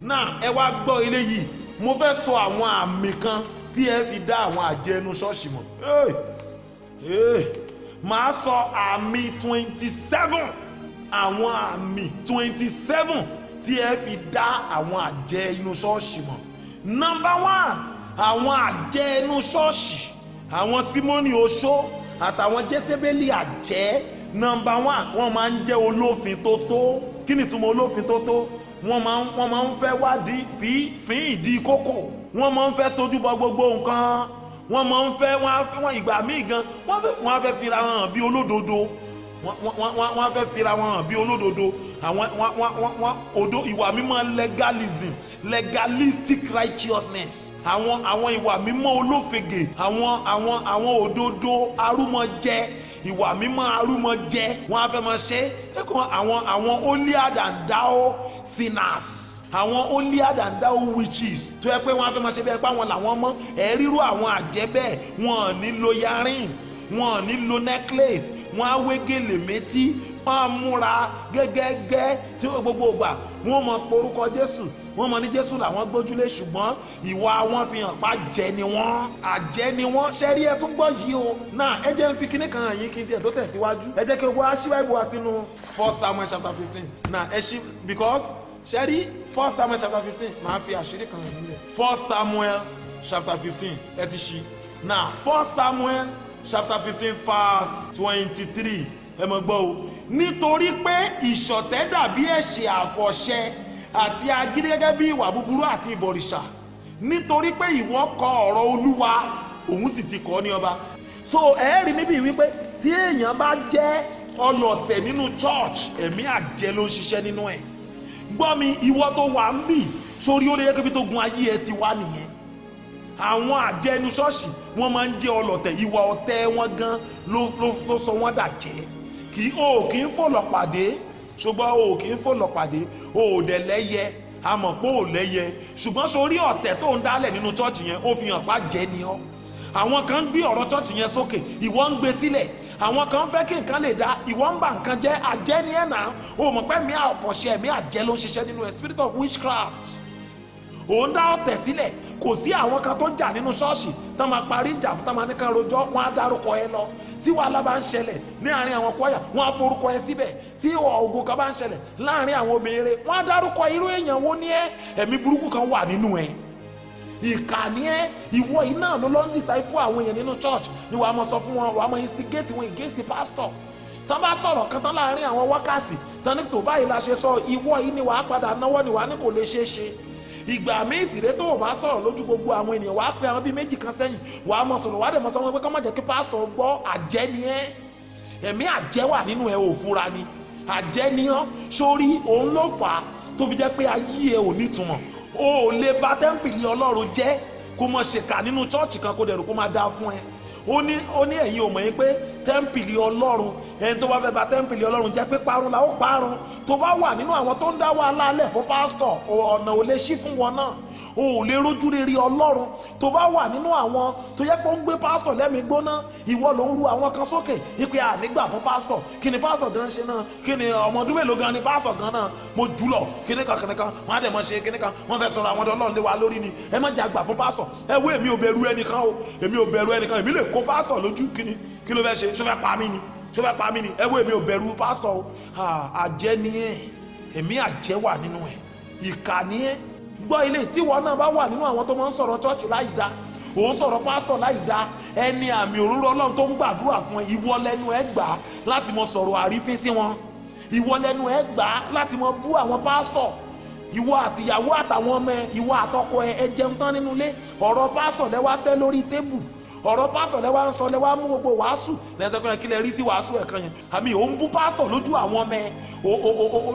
Náà ẹ wá gbọ́ eléyìí, mo fẹ́ sọ àwọn àmì kan tí ẹ fi dá àwọn àjẹ́ inú ṣọ́ọ̀ṣì mọ̀. Màá sọ àmì 27, àwọn àmì 27 tí ẹ fi dá àwọn àjẹ́ inú ṣọ́ọ̀ṣì mọ̀. Number 1, àwọn àjẹ́ inú ṣọ́ọ̀ṣì, àwọn Símónì oṣó àtàwọn Jésébélì àjẹ́. Number 1, wọ́n máa ń jẹ́ olófin tó tó. Kí ni ìtumọ̀ olófin tó tó? Wọ́n máa ń fẹ́ wádìí fín ìdí kókò. Wọ́n máa ń fẹ́ tójú bọ gbogbo nǹkan. Wọ́n máa ń fẹ́ wọ́n ìgbà míì gan wọ́n á fẹ́ fira wọn hàn bí olódodo. Wọ́n á fẹ́ fira wọn hàn bí olódodo. Àwọn wọ́n odo ìwà mímọ́ legalism, legalistic righteousness. Àwọn ìwà mímọ́ olófegè, àwọn òdodo arúmọjẹ, ìwà mímọ́ arúmọjẹ, wọ́n á fẹ́ máa ṣe. Àwọn holier than thou sinners, àwọn holier than thou witches, tó yẹ pé wọ́n á fẹ́ máa ṣe bẹ́ẹ̀ pé àwọn làwọn mọ́. Ẹ̀ ríru àwọn àjẹ́ bẹ́ẹ̀, wọ́n ò ní lo yarin, wọ́n ò ní lo necklace, wọ́n á wé gèlè méjì, wọ́n á múra gẹ́gẹ́gẹ́ tí gbogbo ìgbà wọ́n mọ porúkọ Jésù, wọ́n mọ ní Jésù làwọn gbójúlé, ṣùgbọ́n ìwà wọn fi hàn pa jẹ́ ni wọ́n, àjẹ́ ni wọ́n. Ṣẹ́rí ẹ tún gbọ́ yìí o. Náà ẹ jẹ́ ń fi kíní kan hàn yín kí n tiẹ̀ tó tẹ̀síwájú. Ẹ jẹ́ kí gbogbo aṣíwá ìbò wa sínú 1 Samuel chapter 15. Náà ẹ ṣí, because ṣẹ́rí 1 Samuel chapter 15 máa fi àṣírí kan hàn nílẹ̀. 1 Samuel chapter 15 ẹ ti ṣí. Náà 1 Samuel chapter 15 verse 23. Ẹ mọ̀ gbọ́ o. Nítorí pé ìṣọ̀tẹ̀ dàbí ẹ̀ṣẹ̀ àfọ̀ṣẹ àti agídí gẹ́gẹ́ bí ìwà búburú àti ìbọ̀rìṣà. Nítorí pé ìwọ kọ ọ̀rọ̀ Olúwa, òun sì ti kọ́ ní ọba. So ẹ rí níbi wípé tí èèyàn bá jẹ́ ọlọ̀tẹ̀ nínú church, ẹ̀mí àjẹ́ ló ń ṣiṣẹ́ nínú ẹ̀. Gbọ́ mi, ìwọ tó wà ń bì sórí ó lè yẹ kébi tó gun ayé ẹ ti wá nìyẹn. Àwọn àjẹ́ inú ṣọ́ọ̀ṣì wọ́n máa ń jẹ́ ọlọ̀tẹ̀, ìwà ọ̀tẹ̀ wọn gan ló sọ wọ́n dàjẹ́. Kì í fòlọ̀ pàdé, ṣùgbọ́n o kì í fòlọ̀ pàdé, o ò dẹ̀ lẹ́yẹ, a mọ̀ pé ò lẹ́yẹ, ṣùgbọ́n sórí ọ̀tẹ̀ tó ń dálẹ̀ nínú chọ́ọ̀chì yẹn ó fi hàn pa jẹ́ ni ọ́. Àwọn kan ń gbé ọ̀rọ̀ chọ́ọ̀chì yẹn sókè, ìwọ ń gbé sílẹ̀. Àwọn kan fẹ́ kí nǹkan lè dá, ìwọ ń bà nǹkan jẹ́, àjẹ́ ni ẹ̀ náà. O mọ̀ pé ẹ̀mí àfọ̀ṣẹ, ẹ̀mí àjẹ́ ló ń ṣiṣẹ́ nínú ẹ̀, spirit of witchcraft. Òun dá ọ̀tẹ̀ sílẹ̀. Kò sí àwọn kan tó jà nínú ṣọ́ọ̀ṣì tán máa parí ìjà fún, tán máa ní kan rojọ́, wọ́n á dárúkọ ẹ lọ. Tí wàhálà bá ń ṣẹlẹ̀ ní àárín àwọn kwaya, wọ́n á forúkọ ẹ síbẹ̀. Tí ogun kan bá ń ṣẹlẹ̀ láàárín àwọn obìnrin rẹ̀, wọ́n á dárúkọ irú èèyàn wo ni ẹ́. Ẹ̀mí burúkú kan wà nínú ẹ, ìkà ni ẹ́. Ìwọ yìí náà ló lọ ń disciple àwọn èèyàn nínú church, ni wàá mọ sọ fún wọn, wàá mọ instigate wọn against the pastor. Tán bá sọ̀rọ̀ kan tán láàárín àwọn wákàsì tán ní tó báyìí la ṣe sọ, ìwọ yìí ni wàá padà náwó, ni wàá ní kò lè ṣeé ṣe. Ìgbà míì sì rè tó o bá sọ̀rọ̀ lójú gbogbo àwọn ènìyàn, wàá pe àwọn bíi méjì kan sẹ́yìn, wàá mọ sọ̀rọ̀, wàá dẹ̀ mọ sọ wọn pé kọ́ má jẹ́ kí pásítọ̀ gbọ́. Àjẹ́ ni ẹ́, ẹ̀mí àjẹ́ wà nínú ẹ, ò fura ni, àjẹ́ ni ọ́. Sórí òun ló fà á tó fi jẹ́ pé ayé ẹ ò nítumọ̀. O ò lè bà tẹ́ḿpìlì Ọlọ́run jẹ́ kó mọ ṣèkà nínú chọ́ọ̀chì kan kó dẹ̀rù kó máa dáa fún ẹ. Ó ní ẹ̀yin ò mọ̀ yín pé tẹ́ḿpìlì Ọlọ́run, ẹni tó bá fẹ́ bà tẹ́ḿpìlì Ọlọ́run jẹ́ pé parun la ó parun. Tó bá wà nínú àwọn tó ń dá wàhálà lẹ̀ fún pásítọ̀, ọ̀nà ò lè ṣí fún wọn náà, o ò lè rójú rere Ọlọ́run. Tó bá wà nínú àwọn tó yẹ pé ó ń gbé pásítọ̀ lẹ́mìí gbóná, ìwọ ló ń ru àwọn kan sókè ipe ànígbà fún pásítọ̀. Kí ni pásítọ̀ gan ṣe náà? Kí ni ọmọ ọdún mélòó gan ni pásítọ̀ gan náà? Mo jù lọ kíní kan kíní kan, wọ́n á dẹ̀ mọ́ ṣe kíní kan, wọ́n fẹ́ sọ̀rọ̀ àwọn ọ̀dọ́ Ọlọ́run lé wa lórí ni. Ẹ má jẹ́ àgbà fún pásítọ̀. Ẹ wo, èmi ò bẹ̀rù ẹnìkan o, èmi ò bẹ̀rù ẹnìkan, èmi lè kó pásítọ̀ lójú. Kíni kí ló fẹ́ ṣe? Ṣó fẹ́ pa mí ni? Ṣó fẹ́ pa mí ni? Ẹ wo, èmi ò bẹ̀rù pásítọ̀ o. Àjẹ́ ni ẹ, ẹ̀mí àjẹ́ wà nínú ẹ, ìkà ni ẹ. Gbọ́ ilé tíwọ́ náà bá wà nínú àwọn tó máa ń sọ̀rọ̀ chọ́ọ̀chì láì dá, òun sọ̀rọ̀ pásítọ̀ láì dá, ẹni àmì òróró Ọlọ́run tó ń gbàdúrà fún ẹ, ìwọ lẹ́nu ẹ gbà láti mọ sọ̀rọ̀ àrífín sí wọn, ìwọ lẹ́nu ẹ gbà láti mọ bú àwọn pásítọ̀. Ìwọ àtìyàwó àtàwọn ọmọ ẹ, ìwọ àtọkọ ẹ, ẹ jẹun tán nínú ilé, ọ̀rọ̀ pásítọ̀ lẹ wá tẹ́ lórí tébù, ọ̀rọ̀ pásítọ̀ lẹ wá ń sọ, lẹ wá mú gbogbo wàásù lẹ́sẹ̀ pé kí lẹ rí sí wàásù ẹ̀ kan yẹn. Àmì òun bú pásítọ̀ lójú àwọn ọmọ ẹ,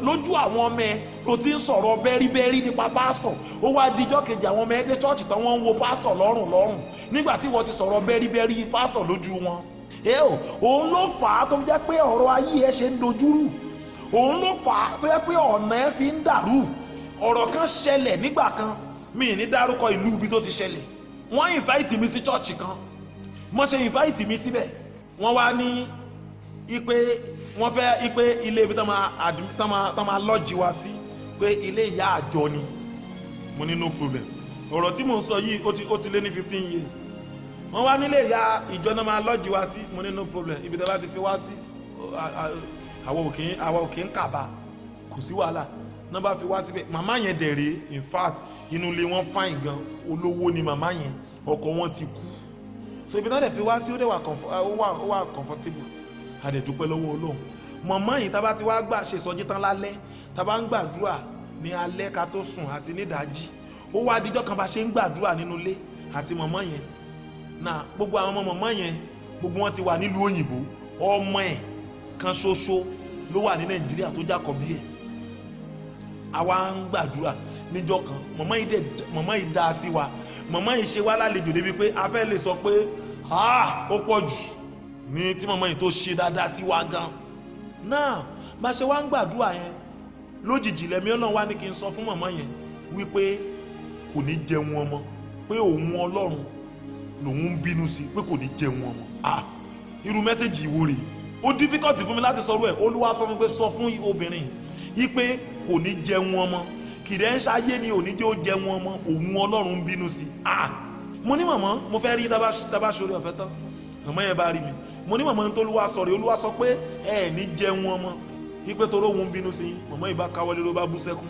lójú àwọn ọmọ ẹ, o ti ń sọ̀rọ̀ bẹ́ríbẹ́rí nípa pásítọ̀. Ó wá dijọ́ kejì àwọn ọmọ ẹ dé chọ́ọ̀chì tán, wọ́n ń wo pásítọ̀ lọ́rùn lọ́rùn nígbà tí wọ́n ti sọ̀rọ̀ bẹ́ríbẹ́rí pásítọ̀ lójú wọn. Òun ló fà á tó fi jẹ́ pé ọ̀rọ̀ ayé ẹ ṣe ń dojúrú, òun ló fà á tó jẹ́ pé ọ̀nà ẹ fi ń dàrú. Ọ̀rọ̀ kan ṣẹlẹ̀ nígbà kan, mi ní dárúkọ ìlú ibi tó ti ṣẹlẹ̀. Wọ́n invite mi sí chọ́ọ̀chì kan, wọ́n ṣe invite mi síbẹ̀, wọ́n wá ní ipe wọ́n fẹ́ ipe ilé ibi tán máa lọ́ọ̀jì wá sí, pé ilé ìyá àjọ ni. Mo ní no problem. Ọ̀rọ̀ tí mò ń sọ yìí ó ti lé ní 15 years. Wọ́n wá nílé ìyá ìjọ náà máa lọ́ọ̀jì wá sí. Mo ní no problem, ibi tí a bá ti fi wá sí àwa òkè ń kàbà, kò sí wàhálà. Náà bá fi wá síbẹ̀, màmá yẹn dẹ̀ rèé, in fact inú ilé wọn fine gan, olówó ni màmá yẹn, ọkọ wọn ti kú. So ibi náà dẹ̀ fi wá sí ó dẹ̀ wà comfortable. A dẹ̀ dúpẹ́ lọ́wọ́ Ọlọ́run. Màmá yìí tá bá ti wá gbà ṣe ìsọjí tán lálẹ́, tá bá ń gbàdúrà ní alẹ́ ká tó sùn àti nídàájí, ó wá díjọ́ kan bá ṣe ń gbàdúrà nínú ilé àti màmá yẹn náà, gbogbo àwọn ọmọ màmá yẹn gbogbo wọn ti wà nílùú òyìnbó, ọmọ ẹ̀ kan ṣoṣo ló wà ní Nàìjíríà tó jákọ̀bí ẹ̀. Àwa ń gbàdúrà níjọ́ kan, màmá yìí dá sí wa, màmá yìí ṣe wá lálejò débi pé a fẹ́ lè sọ pé ó pọ̀ jù ní tí màmá yìí tó ṣe dáadáa sí wa gan. Náà bá ṣe wá ń gbàdúrà yẹn lójijì lẹ́mí Ọlọ́run wá ní kí n sọ fún màmá yẹn wípé kò ní jẹun ọmọ, pé òun Ọlọ́run lòun ń bínú sí, pé kò ní jẹun ọmọ. Irú mẹ́sẹ̀gì ìwo rèé, ó difficult fún mi láti sọ̀rọ̀ ẹ̀. Olúwa sọ fún mi pé sọ fún obìnrin yìí pé kò ní jẹun ọmọ, kìdẹ́ ń ṣayé ni ò ní jẹ́ ó jẹun ọmọ, òun Ọlọ́run ń bínú sí. Mo ní màmá mo fẹ́ rí tábà ṣorí ọ̀fẹ́ tán. Màmá yẹn bá rí mi, mo ní màmá tó Olúwa sọ̀rọ̀, Olúwa sọ pé ẹ ní jẹun ọmọ, ipe toró òun bínú sí. Màmá yìí bá káwọ́lé ló bá bú sẹ́kún.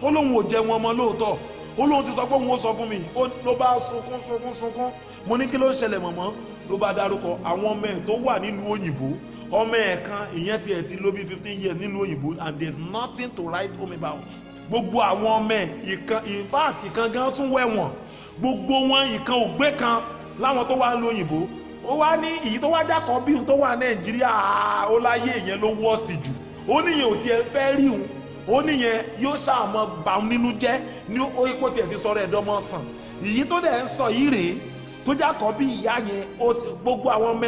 Ó lóun ò jẹun ọmọ lóòótọ́, ó lóun ti sọ pé òun ó sọ fún mi, ló bá sunkún sunkún sunkún. Mo ní kí ló ń ṣẹlẹ̀ màmá? Ló bá dárúkọ àwọn ọmọ ẹ̀ tó wà nílùú òyìnbó, ọmọ ẹ̀ kan ìyẹn tiẹ̀ ti lò bí 15 years nílùú òyìnbó and there is nothing to write home about. Gbogbo àwọn ọmọ ẹ̀ ìkan, in fact ìkan gan tún wẹ̀wọ̀n, gbogbo wọn ìkan ògbé kan láwọn tó wà nílùú òyìnbó. Ó wá ní èyí tó wá jákọ́ bí òun tó wà Nàìjíríà, ó láyé ìyẹn ló worst jù, ó níyẹn ò tiẹ̀ fẹ́ rí òun, ó níyẹn yóò ṣàmọ́ bà òun nínú jẹ́ ní ipò tiẹ̀ ti sọ̀rọ̀ ẹ̀dọ́mọ sàn. Èyí tó dẹ̀ ń sọ yìí rèé tó jákọ́ bí ìyá yẹn, gbogbo àwọn ọmọ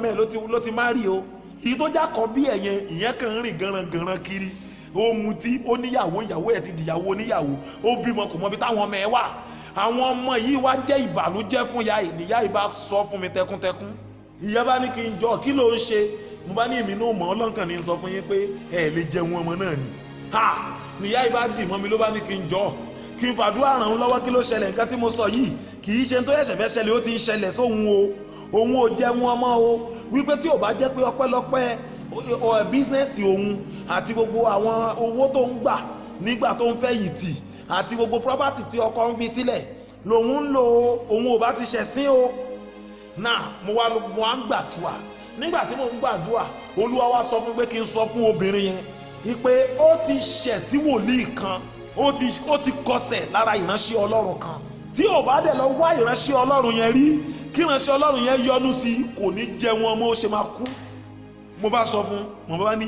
ẹ̀ ló ti má rí o. Èyí tó jákọ́ bí ẹ̀ yẹn, ìyẹn kàn ń rìn gànràngànràn kiri, ó mutí, ó níyàwó, ìyàwó ẹ̀ ti dìyàwó oníyàwó, ó bímọ kò mọ ibi táwọn ọmọ ẹ̀ wà. Àwọn ọmọ yìí wá jẹ́ ìbànújẹ́ fún ìyá yìí. Níyà yìí bá sọ fún mi tẹkúntẹkún. Ìyá bá ní kí n jọ kí ló ń ṣe, mo bá ní èmi náà mọ̀, Ọlọ́run ní sọ fún yín pé ẹ lè jẹun ọmọ náà ni. Níyà yìí bá dì mọ́ mi ló bá ní kí n jọ kí n fàdúrà ràn án lọ́wọ́, kí ló ṣẹlẹ̀, nǹkan tí mo sọ yìí kì í ṣe tó ẹ̀ṣẹ̀ fẹ́ ṣẹlẹ̀, ó ti ń ṣẹlẹ̀ sóhun o, òun ò jẹun ọmọ o, wípé tí ò bá jẹ́ pé ọpẹ́lọpẹ́ bísínẹ́sì òun àti gbogbo àwọn owó tó ń gbà nígbà tó ń fẹ̀yìntì àti gbogbo property tí ọkọ ń fi sílẹ̀ lòun ń lò, òun ò bá ti ṣẹ̀sín o. Náà mo wá ń gbàdúrà. Nígbà tí mo ń gbàdúrà, Olúwa wá sọ fún pé kí n sọ fún obìnrin yẹn wípé ó ti ṣẹ̀ sí wòlíì kan, ó ti kọsẹ̀ lára ìránṣẹ́ Ọlọ́run kan. Tí ò bá dẹ̀ lọ wá ìránṣẹ́ Ọlọ́run yẹn rí, kí ìránṣẹ́ Ọlọ́run yẹn yọ́nú sí, kò ní jẹun ọmọ, ó ṣe máa kú. Mo bá sọ fún, mo bá ní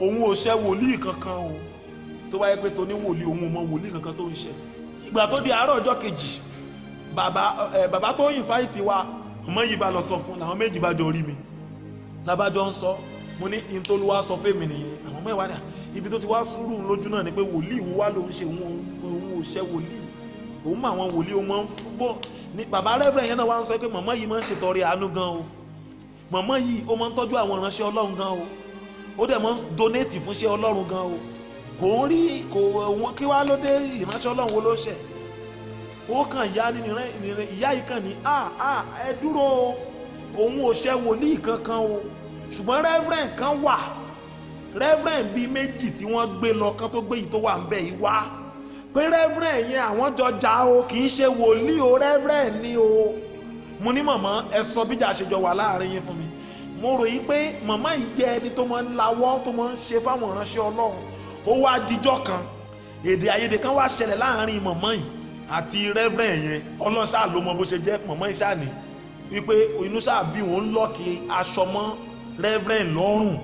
òun ò ṣẹ̀ wòlíì kankan o, tó bá yẹ pé tó ní wòlíì, òun ò mọ wòlíì kankan tó ń ṣe. Ìgbà tó di àárọ̀ ọjọ́ kejì, bàbá tó invite wa, ọmọ yìí bá lọ sọ fún, làwọn méjì bá jọ rí mi, lábàjọ ń sọ. Mo ní ìtòlúwa sọ fún mi nìyẹn. Àwọn mẹ́wàá dà ibi tó ti wá sùúrù lójú náà ni pé wòlíì wo wá ló ń ṣe, òun ò ṣe wòlíì, òun mọ àwọn wòlíì, òun máa ń bọ̀ ní bàbá rẹ́fẹ̀rẹ̀ yẹn náà wá ń sọ pé màmá yìí máa ń ṣètọrẹ àánú gan o, màmá yìí ó máa ń tọ́jú àwọn ìránṣẹ́ Ọlọ́run gan o, ó dẹ̀ máa ń donate fúnṣẹ́ Ọlọ́run gan o, kò ń rí kò wọ́n kí wá ló dé, ìránṣẹ́ Ọlọ́run wo ló ṣẹ̀? Ó kàn yá ní ìyá yìí kàn ní ẹ dúró o, òun ò ṣe wòlíì kankan o, ṣùgbọ́n rẹ́fẹ̀rẹ̀ kan wà, rẹ́fẹ̀rẹ̀ bíi méjì tí wọ́n gbé lọ kán tó gbé yìí tó wà ń bẹ̀ yìí wá, pé rẹ́fẹ̀rẹ̀ yẹn àwọn jọjà o, kì í ṣe wòlíì o, rẹ́fẹ̀rẹ̀ ni o. Mo ní màmá ẹ sọ bíjà ṣe jọ wà láàrin yín fún mi. Mo rò yí pé màmá yìí jẹ́ ẹni tó máa ń lawọ́, tó máa ń ṣe fáwọn ìránṣẹ́ Ọlọ́run. Ó wá dijọ́ kan, èdè àìyedè kan wá ṣẹlẹ̀ láàrin màmá yìí àti rẹ́fẹ̀rẹ̀ yẹn. Ọlọ́run ṣáà ló mọ bó ṣe jẹ́, màmá yìí ṣáà ní wípé inú ṣáà bí òun lọ́ọ̀kì aṣọ mọ́ rẹ́fẹ̀rẹ̀ lọ́rùn,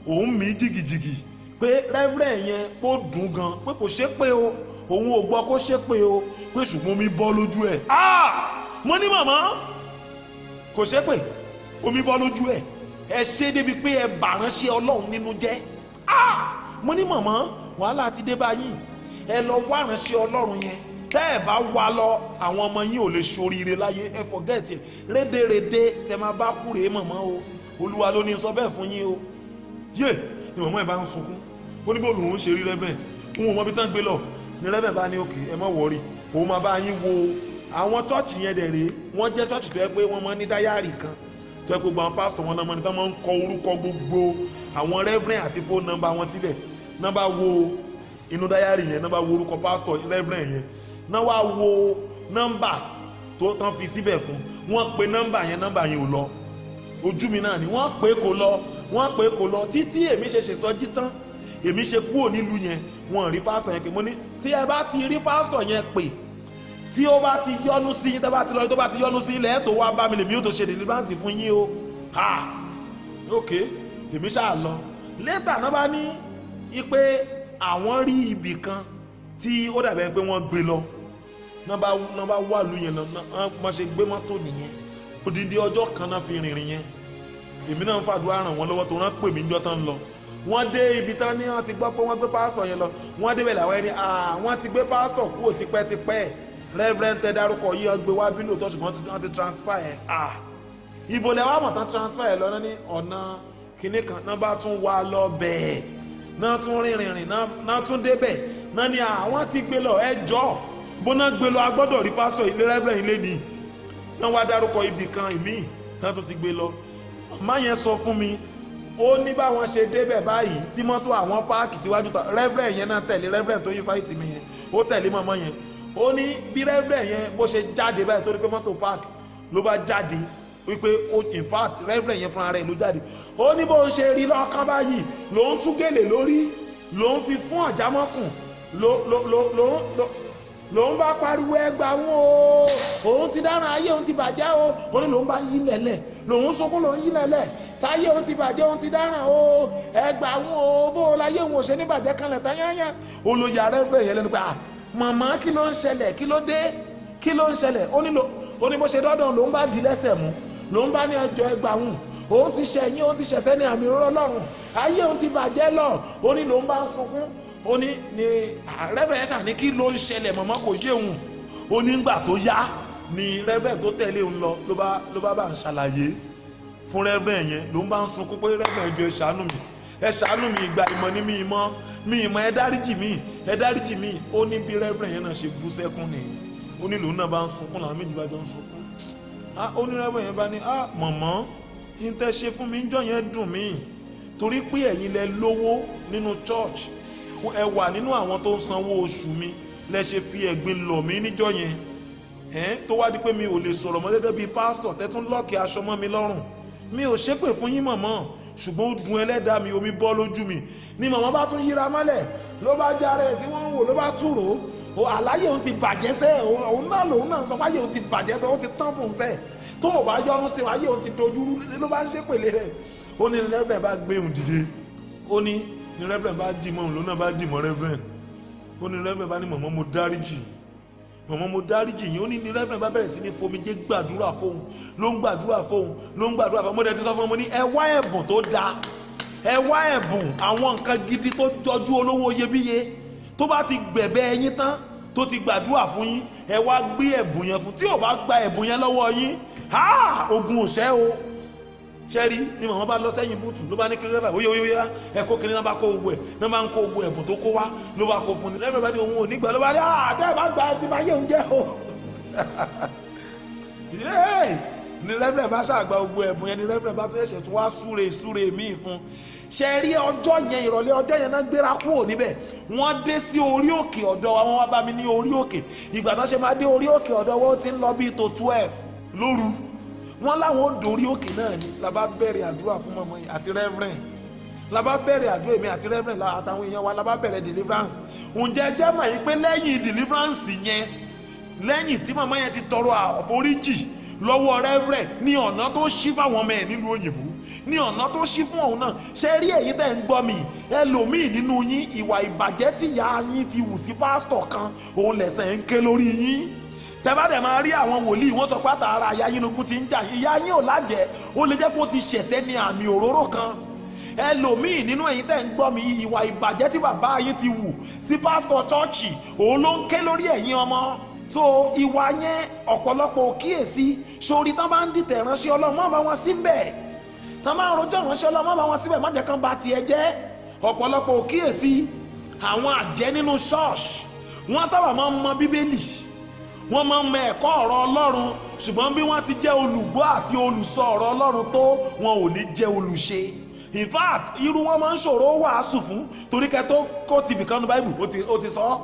òun mí jìgìjìgì pé rẹ́fẹ̀rẹ̀ yẹn kó dùn gan, pé kò ṣe pé o, òun ò gbọ́ kó ṣe pé o, pé ṣùgbọ́n omi bọ́ lójú ẹ̀. Mo ní màmá kò ṣe pé omi bọ́ lójú ẹ̀, ẹ ṣe débi pé ẹ bàránṣẹ́ Ọlọ́run nínú jẹ́. Mo ní màmá wàhálà ti dé báyìí, ẹ lọ wá ránṣẹ́ Ọlọ́run yẹn, tẹ́ ẹ bá wá lọ àwọn ọmọ yín ò lè ṣoríire láyé, ẹ forget ẹ, rédèrèdè tẹ máa bá kú rèé màmá o, Olúwa ló ní sọ bẹ́ẹ̀ fún yín o. Yé ni màmá ẹ̀ bá ń sunkún, ó ní bó lòun ṣe rí rẹ́fẹ̀rẹ̀, Òun ò mọ ibi tán gbé lọ. Ní rẹ́fẹ̀ bá ní òkè, ẹ má wọrí, òun máa bá yín wo àwọn chọ́ọ̀chì yẹn. Dẹ̀ rèé, wọ́n jẹ́ chọ́ọ̀chì tó yẹ pé wọ́n máa ní diary kan tó yẹ pé gbogbo àwọn pásítọ̀ wọn náà mọ́ ni tán máa ń kọ orúkọ gbogbo àwọn reverend àti phone number wọn síbẹ̀. Náà bá wo inú diary yẹn, náà bá wo orúkọ pásítọ̀ reverend yẹn, náà wá wo nọ́mbà tó tán fi síbẹ̀ fún wọ́n. Pe nọ́mbà yẹn, nọ́mbà yẹn ò lọ. Ojú mi náà ni wọ́n pè kò lọ, wọ́n pè kò lọ títí èmi ṣe ṣèsọjí tán, èmi ṣe kúrò nílùú yẹn, wọ́n rí pásítọ̀ yẹn pé. Mo ní tí ẹ bá ti rí pásítọ̀ yẹn pè, tí ó bá ti yọ́nú sí yín, tó bá ti lọ, tó bá ti yọ́nú sí yín lẹ́ẹ̀ tó wá bá mi, lèmi yóò tó ṣe deliverance fún yín o. Ha, ok, èmi ṣáà lọ. Later náà bá ní ipe àwọn rí ibì kan tí ó dàbẹ̀ pé wọ́n gbé lọ. Náà bá wà lù yẹn náà, wọ́n ṣe gbé mọ́tò nìyẹn. Odidi ọjọ́ kan náà fi rìnrìn yẹn. Èmi náà ń fàdúrà ràn wọ́n lọ́wọ́ tó rán pè mí níjọ́ tán lọ. Wọ́n dé ibi tán ní wọ́n ti gbọ́ pé wọ́n gbé pásítọ̀ yẹn lọ. Wọ́n débẹ̀ làwọn ẹni wọ́n ti gbé pásítọ̀ kúrò tipẹ́tipẹ́. Reverend tẹ dárúkọ yìí, wọ́n gbé wá bí lóòótọ́, ṣùgbọ́n wọ́n ti transfer ẹ̀. Ibo lẹ wá mọ̀ tán transfer ẹ̀ lọ? Ní ọ̀nà kinní kan. Náà bá tún wá lọ bẹ́ẹ̀ náà, tún rìnrìn rìn náà, tún débẹ̀ náà ni àwọn ti gbé lọ. Ẹ jọ, bóná gbé lọ, a gbọ́dọ̀ rí pásítọ̀ ilé, reverend ilé ni. Náà wá dárúkọ ibì kan ìmíì tán tún ti gbé lọ. Màmá yẹn sọ fún mi, ó ní báwọn ṣe débẹ̀ báyìí tí mọ́tò àwọn park síwájú ta, reverend yẹn náà tẹ̀lé. Reverend tó yí fáìtì mi yẹn, ó tẹ̀lé màmá yẹn. Ó ní bí reverend yẹn bó ṣe jáde báyìí tó ní pé mọ́tò park, ló bá jáde wípé ó, in fact, reverend yẹn fúnra rẹ̀ ló jáde. Ó ní bó ń ṣe rí lọ́kàn báyìí ló ń tú gèlè lórí, ló ń fi fún ọ̀jámọ́kùn, ló ló ló ló ló ló ń bá pariwo, ẹgbàá wọn o, òun ti dáràn, ayé òun ti bàjẹ́ o. Ó ní lòun bá yí lẹ̀lẹ̀, lòun sunkún, lòun yí lẹ̀lẹ̀, táyé òun ti bàjẹ́, òun ti dáràn o, ẹgbàá wọn o, bó o láyé òun ò ṣe ní bàjẹ́ kanlẹ̀ tányányá. Olóyè arẹ́fẹ́ yẹn lẹ́nu pé, ah, màmá, kí ló ń ṣẹlẹ̀? Kí ló dé? Kí ló ń ṣẹlẹ̀? Ó ní lò ó ní bó ṣe dọ́dọ̀, lòun bá di lẹ́sẹ̀ mú, lòun bá ní ẹjọ́, ẹgbàá wọn, òun ti ṣẹ̀yìn, òun ti ṣẹ̀ṣẹ̀ ní àmì Ọlọ́run, ayé òun ti bàjẹ́ lọ. Ó ní lòun bá ń sunkún. Ó ní ní reverend yẹn ṣà ní kí ló ń ṣẹlẹ̀, mọ̀mọ́, kò yé òun. Ó ní gbà tó yá ni reverend tó tẹ̀lé òun lọ ló bá ń ṣàlàyé fún reverend yẹn. Ló ń bá ń sunkún pé, "Reverend, jọ̀ọ́, ẹ ṣàánú mi, ẹ ṣàánú mi, ìgbà ìmọ̀ ni mi ìmọ̀ mi ìmọ̀, ẹ dáríjì mi, ẹ dáríjì mi." Ó ní bí reverend yẹn náà ṣe bú sẹ́kún nìyẹn. Ó ní lòun náà bá ń sunkún, làwọn méjì bá jọ ń sunkún. Ah, ó ní reverend yẹn bá ní, "Ah, mọ̀mọ́, yín tẹ́ ṣe fún mi níjọ́ yẹn dùn mí, torí pé ẹ̀yin lẹ lówó nínú church, ẹ wà nínú àwọn tó ń sanwó oṣù mi, lẹ ṣe fi ẹ̀gbin lọ̀ mí níjọ́ yẹn ẹ̀ tó wá di pé mi ò lè sọ̀rọ̀ mọ́ gẹ́gẹ́ bíi pásítọ̀, tẹ́tún lock aṣọ mọ́ mi lọ́rùn. Mi ò ṣépè fún yín, mọ̀mọ́, ṣùgbọ́n ó dùn ẹlẹ́dàá mi, omi bọ́ lójú mi." Ni màmá bá tún yíra mọ́lẹ̀, ló bá jára ẹ̀ tí wọ́n ń wò, ló bá túrò ó, àláyé òun ti bàjẹ́ sẹ́. Òun náà lòun náà sọ pé ayé òun ti bàjẹ́, ó ti tán fún un sẹ́, tó o bá yọnu sí ayé òun ti dojú rú, ló bá ń ṣépèlé rẹ̀. Ó ní reverend bá gbé òun dìde. Ó ní ní reverend bá dì mọ́ òun, lòun náà bá dì mọ́ reverend. Ó ní reverend bá ní, "Mọ̀mọ́, mo dáríjì, mọ̀mọ́, mo dáríjì yín." Ó ní ní reverend bá bẹ̀rẹ̀ sí ní fomijé gbàdúrà fóun, ló ń gbàdúrà fóun, ló ń gbàdúrà fóun. Mo dẹ̀ ti sọ fún un, mo ní ẹ wá ẹ̀bùn tó dáa, ẹ wá ẹ̀bùn, àwọn nǹkan gidi tó jọjú, olówó iyebíye. Tó bá ti gbẹ̀bẹ̀ ẹyin tán, tó ti gbàdúrà fún yín, ẹ wá gbé ẹ̀bùn yẹn fún. Tí ò bá gba ẹ̀bùn yẹn lọ́wọ́ yín, ha, ogun òṣẹ́ o. Sẹ́rí ni màmá bá lọ sẹ́yìn boot, ló bá ní kí rẹ́fà óyá óyá, ẹ kó kiri. Náà bá kó gbogbo ẹ̀ náà, bá ń kó gbogbo ẹ̀bùn tó kó wá, ló bá kó fún ni. Rẹ́fà bá ní òun ò ní gbà, ló bá ní àtẹ́ bá gbà, ẹ ti máa yé oúnjẹ o. Ni rẹ́fà bá ṣàgbà gbogbo ẹ̀bùn yẹn, ni rẹ́fà bá tún ẹ̀ṣẹ̀ tún wá súre súre míì fún. Ṣe rí ọjọ́ yẹn, ìrọ̀lẹ́ ọjọ́ yẹn náà gbéra kúrò níbẹ̀, wọ́n dé sí orí òkè ọ̀dọ̀ wa. Wọ́n wá bá mi ní orí òkè. Ìgbà tó ṣe máa dé orí òkè ọ̀dọ̀ wa, ó ti ń lọ bíi tó 12 lóru. Wọ́n láwọn ó dorí òkè náà ni. La bá bẹ̀rẹ̀ àdúrà fún mọ̀mọ́ yìí àti reverend, la bá bẹ̀rẹ̀ àdúrà, èmi àti reverend àtàwọn èèyàn wa, la bá bẹ̀rẹ̀ deliverance. Ǹjẹ́ jẹ́ mọ̀ yìí pé lẹ́yìn deliverance yẹn, lẹ́yìn tí màmá yẹn ti tọrọ àforíjì lọ́wọ́ reverend, ní ọ̀nà tó ṣí fáwọn ọmọ ẹ̀ nílùú òyìnbó, ní ọ̀nà tó ṣí fún òun náà. Ṣe rí èyí tẹ́ ń gbọ́ mi, ẹlòmíì nínú yín, ìwà ìbàjẹ́ tí ìyá yín ti wù sí pásítọ̀ kan, òun lẹ̀sẹ̀ ń ké lórí yín. Tẹ́bá dẹ̀ máa rí àwọn wòlíì, wọ́n sọ pé àtàrà ìyá yín lógún ti ń jà. Ìyá yín ò lájẹ́, ó lè jẹ́ kó ti ṣẹ̀ṣẹ̀ ní àmì òróró kan. Ẹlòmíì nínú ẹ̀yin tẹ́ ń gbọ́ mi, ìwà ìbàjẹ́ tí bàbá yín ti wù sí pásítọ̀ chọ́ọ̀chì, òun ló ń ké lórí ẹ̀yin ọmọ. So ìwà yẹn, ọ̀pọ̀lọpọ̀ ò kíyèsí. Sórí tán bá ń dìtẹ̀ ránṣẹ́ Ọlọ́run, má bá wọn sí ń bẹ̀. Tán bá ń rojọ́ ránṣẹ́ Ọlọ́run, má bá wọn síbẹ̀, má jẹ́ kán ba tiẹ̀ jẹ́. Ọ̀pọ̀lọpọ̀ ò kíyèsí. Àwọn àjẹ́ nínú ṣọ́ọ̀ṣì wọ́n sábà máa ń mọ Bíbélì, wọ́n máa ń mọ ẹ̀kọ́ ọ̀rọ̀ Ọlọ́run, ṣùgbọ́n bí wọ́n ti jẹ́ olùgbọ́ àti olùsọ ọ̀rọ̀ Ọlọ́run tó, wọn ò ní jẹ́ olùṣe. In fact, irú wọn máa ń ṣòro wàásù fún, torí kẹ́ tó kó ti bìkan nu Báíbù ó ti sọ ọ́,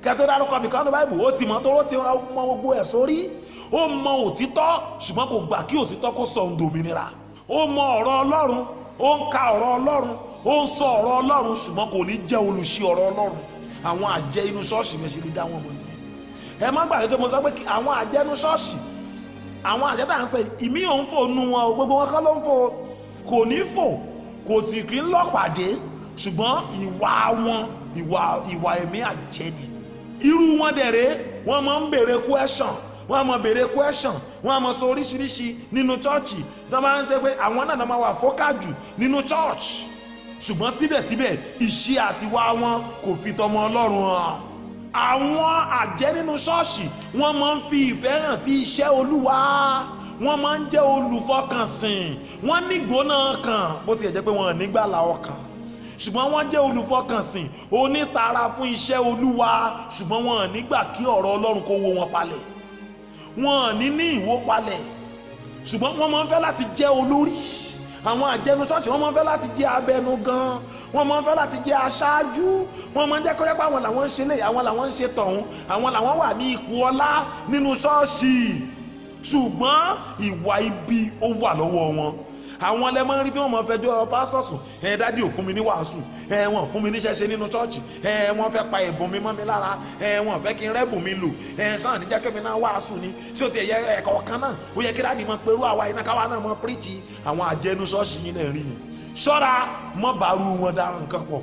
kẹ́ tó dárúkọ bìkan nu Báíbù ó ti mọ̀, tó ti mọ gbogbo ẹ̀ sórí. Ó mọ òtítọ́, ṣùgbọ́n kò gbà kí òtítọ́ kó sọ ohun dòmìnira. Ó mọ ọ̀rọ̀ Ọlọ́run, ó ń ka ọ̀rọ̀ Ọlọ́run, ó ń sọ ọ̀rọ̀ Ọlọ́run, ṣùgbọ́n kò ní jẹ́ olùṣe ọ̀rọ̀ Ọlọ́run. Àwọn àjẹ́ inú ṣọ́ọ̀ṣì mi ṣe lè dá wọn mọ̀ nìyẹn. Ẹ má gbàgbé pé mo sọ pé àwọn àjẹ́ inú ṣọ́ọ̀ṣì, àwọn àjẹ́ tá à ń sọ ìmí ò ń fò nu wọn, gbogbo wọn kọ́ ló ń fò, kò ní fò, kò sì kí ń lọ́pàdé, ṣùgbọ́n ìwà wọn, ìwà ẹ̀mí àjẹ́ ni. Irú wọn dẹ̀rẹ́, wọ́n máa ń béèrè question, wọ́n á máa béèrè question, wọ́n á máa sọ oríṣiríṣi nínú chọ́ọ̀chì. Tí wọ́n bá ń ṣe pé àwọn náà máa wà fókà jù nínú chọ́ọ̀chì, ṣùgbọ́n síbẹ̀síbẹ̀ ìṣe àtiwá wọn kò fi tọmọ Ọlọ́run hàn. Àwọn àjẹ́ nínú ṣọ́ọ̀ṣì wọ́n máa ń fi ìfẹ́ hàn sí iṣẹ́ Olúwa, wọ́n máa ń jẹ́ olùfọkànsìn, wọ́n nígbóná ọkàn, bó tilẹ̀ jẹ́ pé wọ́n nígbàlà ọkàn, ṣùgbọ́n wọ́n jẹ́ olùfọkànsìn, onítara fún iṣẹ́ Olúwa, ṣùgbọ́n wọ́n nígbà kí ọ̀rọ̀ Ọlọ́run kó wó wọn palẹ̀, wọ́n ní ìwó palẹ̀, ṣùgbọ́n wọ́n máa ń fẹ́ láti jẹ́ olórí. Àwọn àjẹnu ṣọ́ọ̀ṣì wọ́n máa ń fẹ́ láti jẹ́ abẹnugan, wọ́n máa ń fẹ́ láti jẹ́ aṣáájú, wọ́n máa ń jẹ́ kó yẹ pé àwọn làwọn ń ṣe lè, àwọn làwọn ń ṣe tọ̀hún, àwọn làwọn wà ní ipò ọlá nínú ṣọ́ọ̀ṣì, ṣùgbọ́n ìwà ibi ó wà lọ́wọ́ wọn. Àwọn lẹ máa ń rí tí wọ́n máa fẹjọ́ pásítọ̀ sùn, ẹ dádì ò fún mi ní wàásù, ẹ wọ́n fún mi níṣẹ́ ṣe nínú ṣọ́ọ̀ṣì, ẹ wọ́n fẹ́ pa ẹ̀bùn mi mọ́ mi lára, ẹ wọ́n fẹ́ kí n rẹ́bùn mi lò, ẹ sàn ní jẹ́ kí mi náà wàásù ni, ṣé o ti ẹ̀yẹ ẹ̀kọ́ kan náà ó yẹ kí dádì mọ pẹ̀lú àwa iná káwa náà mọ píríkì. Àwọn àjẹnu ṣọ́ọ̀ṣì yín náà rí yẹn. Ṣọ́ra, mọ́ bàrú wọn dá nǹkan pọ̀,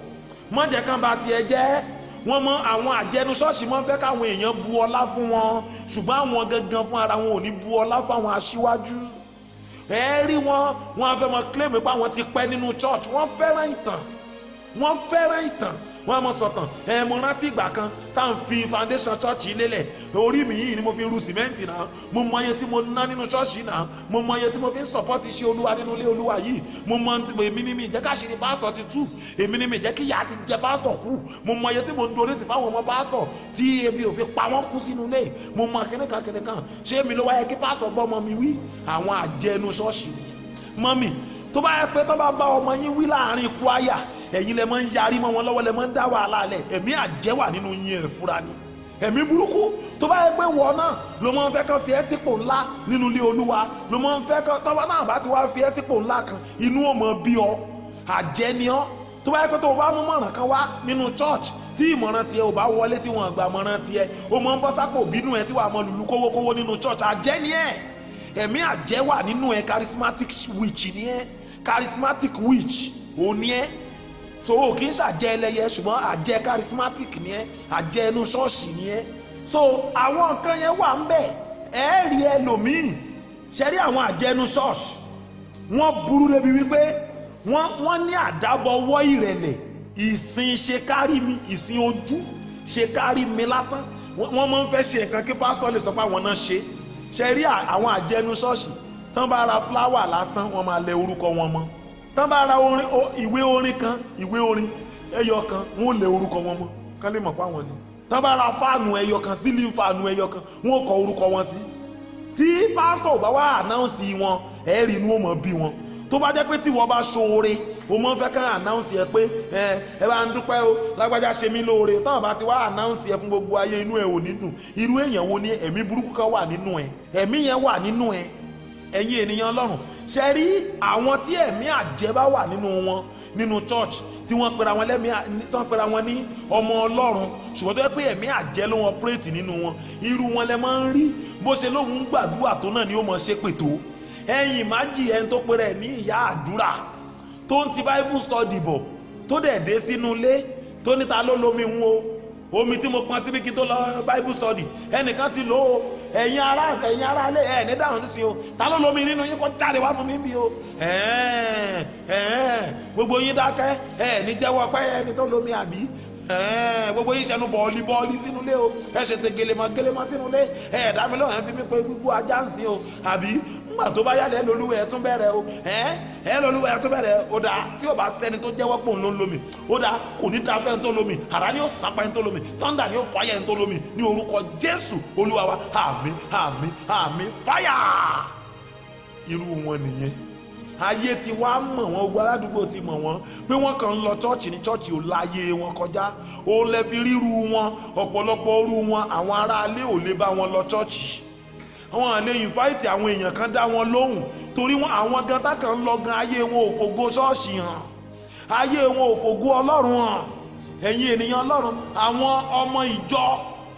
mọ́ jẹ́ kán ba tiẹ̀ jẹ́. Wọ́n mọ àwọn àjẹnu ṣọ́ọ̀ṣì mọ́ fẹ́ káwọn èèyàn bu ọlá fún wọn, ṣùgbọ́n àwọn gangan fún ara wọn ò ní bu ọlá fún àwọn aṣíwájú. Ẹ rí wọn, wọn á fẹ́ mọ claim pé àwọn ti pẹ́ nínú church, wọ́n fẹ́ràn ìtàn, wọ́n fẹ́ràn ìtàn, wọ́n á mọ sọ̀tàn. Ẹ mo rántí ìgbà kan tá à ń fi foundation church yìí lélẹ̀, orí mi yìí ni mo fi ru sìmẹ́ǹtì náà, mo mọ iye tí mo ná nínú church yìí náà, mo mọ iye tí mo fi ń support iṣẹ́ Olúwa nínú ilé Olúwa yìí, mo mọ èmi ní mi jẹ́ ká ṣe ni pásítọ̀ ti tú, èmi ní mi jẹ́ kí ìyá ti jẹ pásítọ̀ kú, mo mọ iye tí mo ń donate fáwọn ọmọ pásítọ̀ tí ebi ò fi pa wọ́n kú sínú ilé, mo mọ kíníkan kíníkan, ṣé èmi ló wáyé kí pásítọ̀ gbọ́ ọmọ mi wí? Àwọn àjẹnu ṣọ́ọ̀ṣì mọ́mì, tó bá yẹ pé tó bá bá ọmọ yín wí láàrin kwaya, ẹ̀yin lẹ máa ń yarí mọ́ wọn lọ́wọ́, lẹ máa ń dá wàhálà lẹ̀, ẹ̀mí àjẹ́ wà nínú yín, ẹ̀ fura ni ẹ̀mí burúkú. Tó bá yẹ pé wọ́n náà ló máa ń fẹ́ kán fi ẹ́ sípò ńlá nínú ilé Olúwa, ló máa ń fẹ́ kán tọ́ba náà bá ti wá fi ẹ́ sípò ńlá kan, inú ò mọ̀ bí ọ, àjẹ́ ni ọ́. Tó bá yẹ pé tó o bá mú mọ̀ràn kan wá nínú church, tí ìmọ̀ràn tiẹ̀ ò bá wọlé, tí wọ́n gbà mọ̀ràn tiẹ̀, ó máa ń bọ́ sápò bínú ẹ tí wàá mọ lùlù kówókówó nínú church, àjẹ́ ni ẹ̀, ẹ̀mí àjẹ́ wà nínú ẹ, charismatic witch ni ẹ, charismatic witch ò ní ẹ. So o kì í ṣàjẹ́ ẹlẹ́yẹ, ṣùgbọ́n àjẹ́ charismatic ni ẹ, àjẹ́ inú ṣọ́ọ̀ṣì ni ẹ. So àwọn nǹkan yẹn wà ń bẹ̀. Ẹ rí ẹlòmíì, ṣe rí àwọn àjẹ́ inú ṣọ́ọ̀ṣì, wọ́n burú débi wípé wọ́n ní àdábọ̀wọ́ ìrẹ̀lẹ̀, ìsìn ṣe kárí mi, ìsìn ojú ṣe kárí mi lásán. Wọ́n máa ń fẹ́ ṣe nǹkan kí pásítọ̀ lè sọ pé àwọn náà ṣe. Ṣe rí àwọn àjẹ́ inú ṣọ́ọ̀ṣì, tán bá ra fúláwà lásán, wọ́n máa lẹ orúkọ wọn mọ́. Tán bá ra orin, ìwé orin kan, ìwé orin ẹyọ kan, wọ́n lẹ orúkọ wọn mọ́ kán lè mọ̀ pé àwọn ni. Tán bá ra fáànù ẹyọ kan, sílíǹ fáànù ẹyọ kan, wọ́n kọ orúkọ wọn sí. Tí pásítọ̀ bá wá ànáùnsì wọn, ẹ rí inú ó mọ̀ bí wọn. Tó bá jẹ́ pé tí wọ́n bá ṣoore, o mọ̀ fẹ́ kán ànáùnsì ẹ pé ẹ bá ń dúpẹ́ o, lágbájá ṣe mí lóore. Tán bá ti wá ànáùnsì ẹ fún gbogbo ayé, inú ẹ ò ní dùn. Irú èèyàn wo ni ẹ̀mí burúkú kan wà nínú ẹ? Ẹ̀mí yẹn wà nínú ẹ. Ẹ̀yin ènìyàn Ọlọ́run, ṣe rí àwọn tí ẹ̀mí àjẹ́ bá wà nínú wọn nínú church, tí wọ́n pera wọn lẹ́mí, tán pera wọn ní ọmọ Ọlọ́run, ṣùgbọ́n tó yẹ pé ẹ̀mí àjẹ́ ló wọn pírètì nínú wọn, irú wọn lẹ máa ń rí bó ṣe lóun ń gbàdúrà tó náà ni ó mọ̀ ṣe pètò. Ẹ̀yin májì ẹni tó pera ẹ̀ ní ìyá àdúrà tó ń ti Bible study bọ̀, tó dẹ̀ dé sínú ilé tó níta ló lomi ń wo omi tí mo pọn síbi kí n tó lọ Bible study, ẹnìkan ti lò ó. Ẹ̀yin ará ilé ẹ̀ ní dáhùn sí o, ta ló lomi nínú yín kó jáde wá fún mi bí o? Gbogbo yín dákẹ́, ẹ̀ ní jẹ́wọ́ pé ẹni tó lomi àbí? Gbogbo yín ṣẹnu bọ́ọ̀lì bọ́ọ̀lì sínú ilé o, ẹ ṣètò gèlèmọ̀ gèlèmọ̀ sínú ilé, ẹ dá mi lóhùn, ẹ fi mi pé gbígbó ajá ń sin o àbí? Ńgbà tó bá yálẹ̀ lolúwẹ̀ ẹ̀ tún bẹ̀rẹ̀ o, ẹ̀ lolúwẹ̀ ẹ̀ tún bẹ̀rẹ̀ o. Dáa tí o bá sẹ́ni tó jẹ́wọ́ pò ń ló ń lomi, ó dáa kò ní dáa fẹ́ ń tó lomi, àrá ni ó sàpá ń tó lomi, tọ́ndà ni ó fàyà ń tó lomi, ní orúkọ Jésù Olúwa wa, àmín àmín àmín. Fáyà! Irú wọn nìyẹn. Ayé ti wá mọ̀ wọ́n, ogun aládùúgbò ti mọ̀ wọ́n pé wọ́n kàn ń lọ chọ́ọ̀chì ní chọ́ọ̀chì ò láyé wọn kọjá. Ó lẹ́ fi ríru wọn, ọ̀pọ̀lọpọ̀ orú wọn àwọn aráalé ò lè bá wọn lọ chọ́ọ̀chì. Àwọn lè invite àwọn èèyàn kan dá wọn lóhùn, torí wọn àwọn gan tá kàn ń lọ gan, ayé wọn ò fògo ṣọ́ọ̀ṣì hàn, ayé wọn ò fògo Ọlọ́run hàn. Ẹ̀yin ènìyàn Ọlọ́run, àwọn ọmọ ìjọ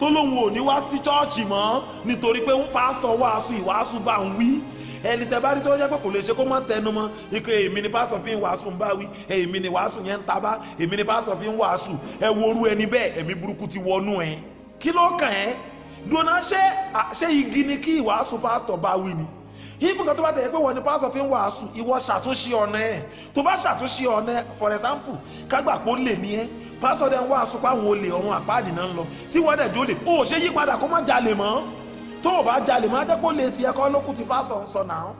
tó lóun ò ní wá sí chọ́ọ̀chì mọ́ nítorí pé pásítọ̀ wàásù ìwàásù bá ń wí. Ẹni tẹ bá rí tó jẹ́ pé kò lè ṣe kó má tẹnu mọ́ ike, èmi ni pásítọ̀ fi ń wàásù ń bá wí, èmi ni wàásù yẹn ń ta bá, èmi ni pásítọ̀ fi ń wàásù. Ẹ wo orú ẹni bẹ́ẹ̀, ẹ̀mí burúkú ti wọnú ẹ. Kí ló kàn ẹ́? Dùnà ṣé igi ni kí ìwàásù pásítọ̀ bá wí ni? Ibùkún tó bá tẹ̀yẹ pé wọ́n ní pásítọ̀ fi ń wàásù, ìwọ ṣàtúnṣe ọ̀nà ẹ̀. Tó bá ṣàtúnṣe ọ̀nà ẹ̀, for example, kágbà pé ó lè ní ẹ́, pásítọ̀ dẹ̀ ń wàásù pé àwọn olè ọ̀run àpáàdì náà ń lọ, tí wọ́n dẹ̀ jó lè, ó ṣe yí padà kó má jalè mọ́. Tó o bá jalè mọ́, á jẹ́ pé ó lè tiẹ̀ kọ́ lókùn tí pásítọ̀ ń sọ náà.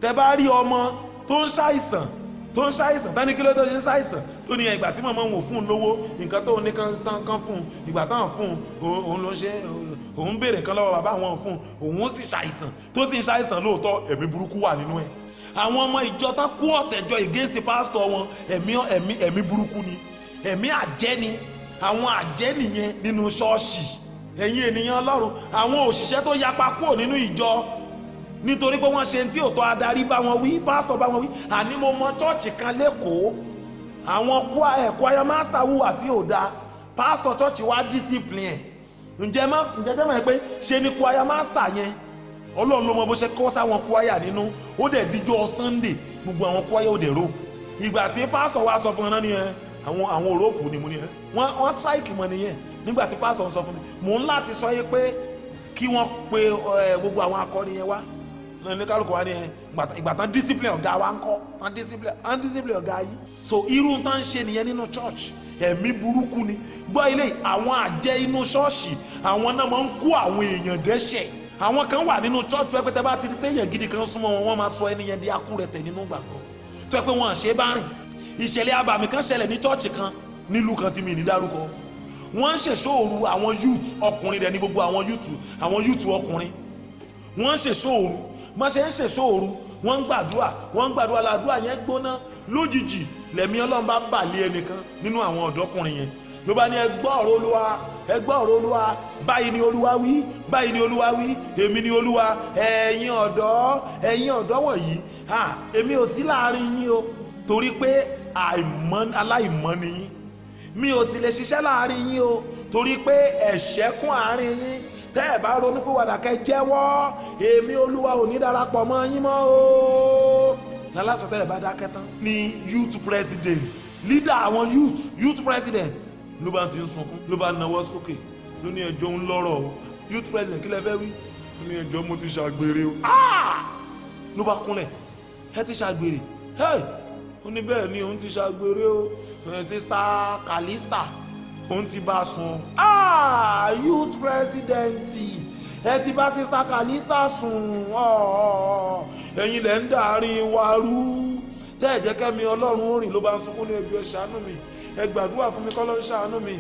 Tẹ bá rí ọmọ tó ń ṣàìsàn, tani kí ló tó ṣe ń ṣàìsàn, tó ní ìgbà tí màmá òun ò fún un lówó, nǹkan tó ní kan fún un, ìgbà táwọn fún un, òun ló ń ṣe, òun béèrè kan lọ́wọ́ bàbá àwọn fún un, òun sì ṣàìsàn, tó sì ń ṣàìsàn lóòótọ́, ẹ̀mí burúkú wà nínú ẹ̀. Àwọn ọmọ ìjọ tán kú ọ̀tẹ̀jọ against pastor wọn, ẹ̀mí burúkú ni, ẹ̀mí àjẹ́ ni, àwọn àjẹ́ nìyẹn nínú ṣọ́ọ̀ṣì. Ẹ̀yin ènìyàn Ọlọ́run, àwọn òṣìṣẹ́ tó yapa kúrò nínú ìjọ nítorí pé wọ́n ṣe tí òótọ́ adarí bá wọn wí, pásítọ̀ bá wọn wí. Àní mo mọ chọ́ọ̀chì kan lẹ́kọ̀ọ́, àwọn choir master wùwà tí ò dáa, pásítọ̀ chọ́ọ̀chì wá discipline ẹ̀. Ǹjẹ́ jẹ́ mọ̀ pé ṣe ni choir master yẹn, Ọlọ́run ló mọ bó ṣe kọ́ sáwọn choir nínú, ó dẹ̀ díjọ́ Sunday gbogbo àwọn choir ò dẹ̀ rope. Ìgbà tí pásítọ̀ wá sọ fún wọn náà nìyẹn, àwọn òróòpù ni mo ní ẹ, wọ́n strike mọ́ nìyẹn. Nígbà tí pásítọ̀ ń sọ fún mi, mò ń láti sọ yé pé kí wọ́n pe gbogbo àwọn akọrin yẹn wá ní kálukú wa ní ẹ, ìgbà tán discipline ọ̀gá wa ń kọ́, tán discipline ọ̀gá yìí. So irú tán ń ṣe nìyẹn nínú church, ẹ̀mí burúkú ni. Gbọ́ ilé, àwọn àjẹ́ inú ṣọ́ọ̀ṣì, àwọn náà máa ń kó àwọn èèyàn dẹ́ṣẹ̀. Àwọn kan wà nínú church tó ẹ pé tẹ́ bá ti rí téèyàn gidi kan súnmọ́ wọn, wọ́n máa sọ ẹni yẹn di akúrẹ̀tẹ̀ nínú gbàgbọ́, tó ẹ pé wọ́n ṣe bá rìn. Ìṣẹ̀lẹ̀ abàmì kan ṣẹlẹ̀ ní church kan nílùú kan tí mi ní dárúkọ. Wọ́n ń ṣèṣọ́ òru àwọn youth ọkùnrin rẹ̀ ní gbogbo àwọn youth ọkùnrin. Wọ́n ń ṣèṣọ́ òru, má ṣe ń ṣèṣọ́ òru, wọ́n ń gbàdúrà, làdúrà yẹn gbóná. Lójijì lẹ̀mí Ọlọ́run bá bà lé ẹnìkan nínú àwọn ọ̀dọ́kùnrin yẹn, ló bá ní ẹ gbọ́ ọ̀rọ̀ Olúwa, ẹ gbọ́ ọ̀rọ̀ Olúwa, báyìí ni Olúwa wí, báyìí ni Olúwa wí, èmi ni Olúwa, ẹ̀yin ọ̀dọ́ wọ̀nyí, èmi ò sí láàrin yín o, torí pé aláìmọ́ ni yín. Mi ò sì lè ṣiṣẹ́ láàrin yín o, torí pé ẹ̀ṣẹ̀ kún àárín yín. Tẹ́ ẹ̀ bá ronú pé wàdà kẹ́ jẹ́wọ́, èmi Olúwa ò ní darapọ̀ mọ́ yín mọ́ o. Lálásọtẹ́lẹ̀ bá dákẹ́ tán ni youth president, leader àwọn youth president ló bá ti ń sunkún, ló bá nawọ́ sókè, ló ní ẹjọ́ ń lọ́rọ̀ o. Youth president kí lẹ fẹ́ wí? Ló ní ẹjọ́ mo ti ṣàgbèrè o. Ló bá kúnlẹ̀, ẹ ti ṣàgbèrè. Ó ní bẹ́ẹ̀ ni òun ti ṣàgbèrè o, Sister Calista òun ti bá sùn. Youth president, ẹ ti bá Sister Calista sùn, ẹ̀yin lẹ̀ ń dàárín wa rú, tẹ́ ẹ̀ jẹ́ kẹ́mi Ọlọ́run ó rìn. Ló bá ń sunkún ní ẹjọ́ ẹ ṣàánú mi, ẹ gbàdúrà fún mi kọ́lọ́ ń ṣàánú mi,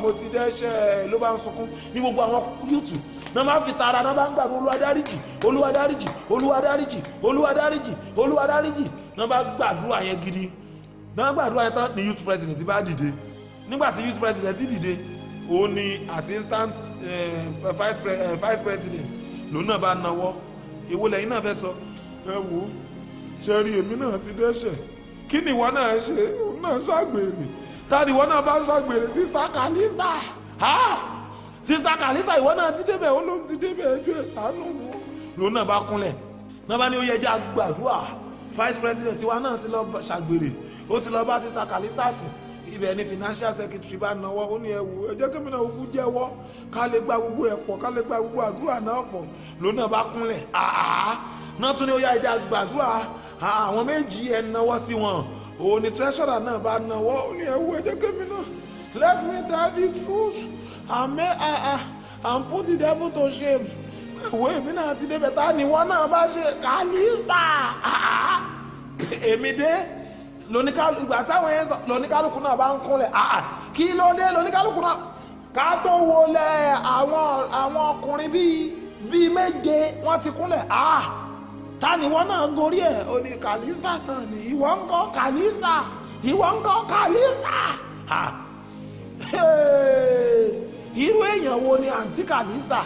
mo ti dẹ́ṣẹ̀. Ló bá ń sunkún ní gbogbo àwọn youth náà máa fi tara náà bá ń gbàdúrà, Olúwa dáríjì, Olúwa dáríjì, Olúwa dáríjì, Olúwa dáríjì, Olúwa dáríjì. Náà bá gbàdúrà yẹn gidi, náà gbàdúrà yẹn tán ni youth president bá dìde. Nígbà tí youth president dìde, òun ni assistant vice president lòun náà bá nawọ́. Èwo lẹ́yìn náà fẹ́ sọ? Ẹ wò ó, ṣe rí èmi náà ti dẹ́ṣẹ̀, kí ni ìwọ náà ṣe? Òun náà ṣàgbèrè. Ta ni ìwọ náà bá ṣàgbèrè? Sister Calista. Sister Calista ìwọ náà ti débẹ̀, ó lóun ti débẹ̀, ẹjọ́ ẹ̀ ṣàánú wọn. Lòun náà bá kúnlẹ̀, náà bá ní ó yẹ jẹ́ àgbàdúrà. Vice president wa náà ti lọ ṣàgbèrè, ó ti lọ bá Sister Calista sùn. Ibẹ̀ ni financial secretary bá nawọ́, ó ní ẹ wò, ẹ jẹ́ kí mi náà kú jẹ́wọ́, ká lè gba gbogbo ẹ̀ pọ̀, ká lè gba gbogbo àdúrà náà pọ̀. Lòun náà bá kúnlẹ̀, náà tún ní ó yá ẹja gbàdúrà. Àwọn méjì ẹ nawọ́ sí wọn. Òun ni treasurer náà bá nawọ́, ó ní ẹ wò, ẹ jẹ́ kí mi náà, let me tell the truth and put the devil to shame. Ìwé èmi náà ti débẹ̀, tá ni wọ́n náà bá ṣe Kàlísítà. Èmi dé lóníkálukú, ìgbà táwọn yẹn sọ lóníkálukú náà bá ń kúnlẹ̀. Kí ló dé lóníkálukú náà? Ká tó wọlé àwọn ọkùnrin bíi méje wọ́n ti kúnlẹ̀. Ta ni wọ́n náà gorí ẹ̀? Ó ní Kàlísítà náà ni. Ìwọ ń kọ́ Kàlísítà, ìwọ ń kọ́ Kàlísítà. Irú èèyàn wo ni àǹtí Kàlísítà?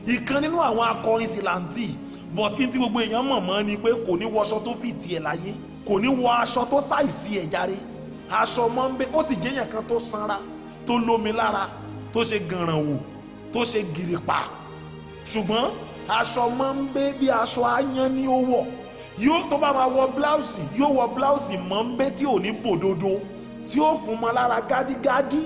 Ìkan nínú àwọn akọrin sí làǹtì, but tí gbogbo èèyàn mọ̀ mọ́ ni pé kò ní wọṣọ tó fi tiẹ̀ láyé, kò ní wọ aṣọ tó ṣàìsí ẹ̀ járe. Aṣọ mọ́ ń bẹ, ó sì jẹ́yàn kan tó sanra, tó lómi lára, tó ṣe gànràn wò, tó ṣe gìrìpà. Ṣùgbọ́n aṣọ mọ́ ń bẹ bí aṣọ aáyán ní ó wọ̀. Yóò tó bá máa wọ bláùsì, yóò wọ bláùsì mọ́ ń bẹ tí ò ní bòdodo, tí ó fún mọ́ lára gádígádí,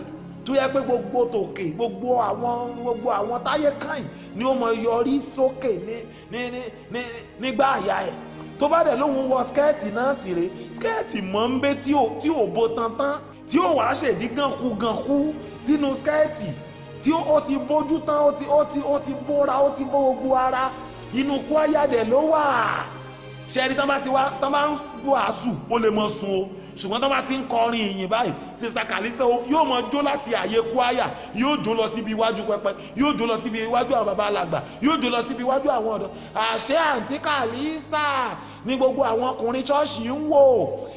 tó yẹ pé gbogbo tòkè, gbogbo àwọn táyé kàn ni ó mọ yọrí sókè ní ní ní nígbà àyà ẹ̀. Tó bá dẹ̀ lóun wọ skẹ́ẹ̀tì náà sì rè, skẹ́ẹ̀tì mọ́ ń bẹ tí ò bo tantan, tí ó wàá ṣèdí gànkú sínú skẹ́ẹ̀tì, tí ó ti bójú tán, ó ti bóra, ó ti bó gbogbo ara. Inú kwaya dẹ̀ ló wà. Ṣe ẹni tán bá ti wá, tán bá ń wàásù ó lè mọ sun o, ṣùgbọ́n tán bá ti ń kọrin ìyìn báyìí, Sista Kàlísítà yóò mọ jó láti àyè kwaya, yóò jó lọ síbi iwájú pẹpẹ, yóò jó lọ síbi iwájú àwọn baba alàgbà, yóò jó lọ síbi iwájú àwọn ọ̀dọ́. Àṣẹ àǹtí Kàlísítà ní gbogbo àwọn ọkùnrin ṣọ́ọ̀ṣì ń wò.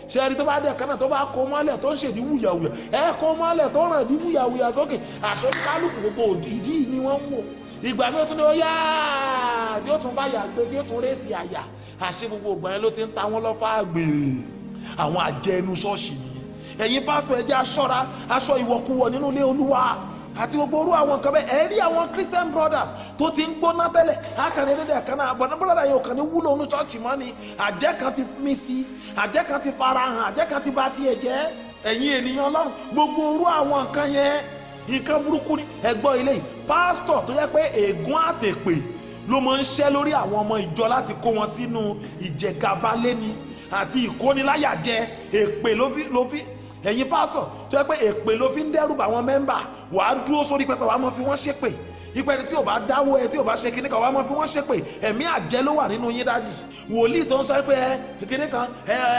Ṣe ẹni tó bá dẹ̀ kánà tó bá kó mọ́lẹ̀ tó ń ṣèdí wùyàwùyà, ẹ kó mọ́lẹ̀ tó ràn dí wùyàwùyà sókè, àṣọ kálukú gbogbo ìdí ni wọ́n ń wò. Ìgbà mi ó tún ní ó yá, tí ó tún bá yà gbé, tí ó tún rèsì àyà. Àṣé gbogbo ìgbà yẹn ló ti ń ta wọ́n lọ́fà àgbèrè. Àwọn àjẹnu ṣọ́ọ̀ṣì nìyẹn. Ẹ̀yin pásítọ̀, ẹ jẹ́ aṣọ́ra aṣọ ìwọ̀kuwọ̀ nínú ilé Olúwa àti gbogbo orú àwọn nǹkan bẹ́ẹ̀. Ẹ rí àwọn Christian brothers tó ti ń gbóná tẹ́lẹ̀, akànnì dédé kan náà, bọ̀dá brother yẹn ò kàn ní wúlò nínú ṣọ́ọ̀ṣì mọ́ ni. Àjẹ́ kan ti mí sí, àjẹ́ kan ti fara hàn, àjẹ́ kan ti bà tiẹ̀ jẹ́. Ẹ̀yin ènìyàn Ọlọ́run, gbogbo orú àwọn nǹkan yẹn nǹkan burúkú ni. Ẹ gbọ́ ilé yìí, pásítọ̀ tó yẹ pé ègún àtèpè ló máa ń ṣẹ́ lórí àwọn ọmọ ìjọ láti kó wọn sínú ìjẹgàba léni àti ìkóniláyàjẹ. Èpè ló fi ẹ̀yin pásítọ̀ tó yẹ pé èpè ló fi ń dẹ́rù bà àwọn mẹ́mbà, wàá dúró sórí pẹpẹ, wàá mọ fi wọ́n ṣépè. Ipa ẹni tí ò bá dáwọ́ ẹ, tí ò bá ṣe kíní kan, wàá mọ fi wọ́n ṣépè. Ẹ̀mí àjẹ́ ló wà nínú yín dádì. Wòlíì tó ń sọ pé ẹ kíní kan,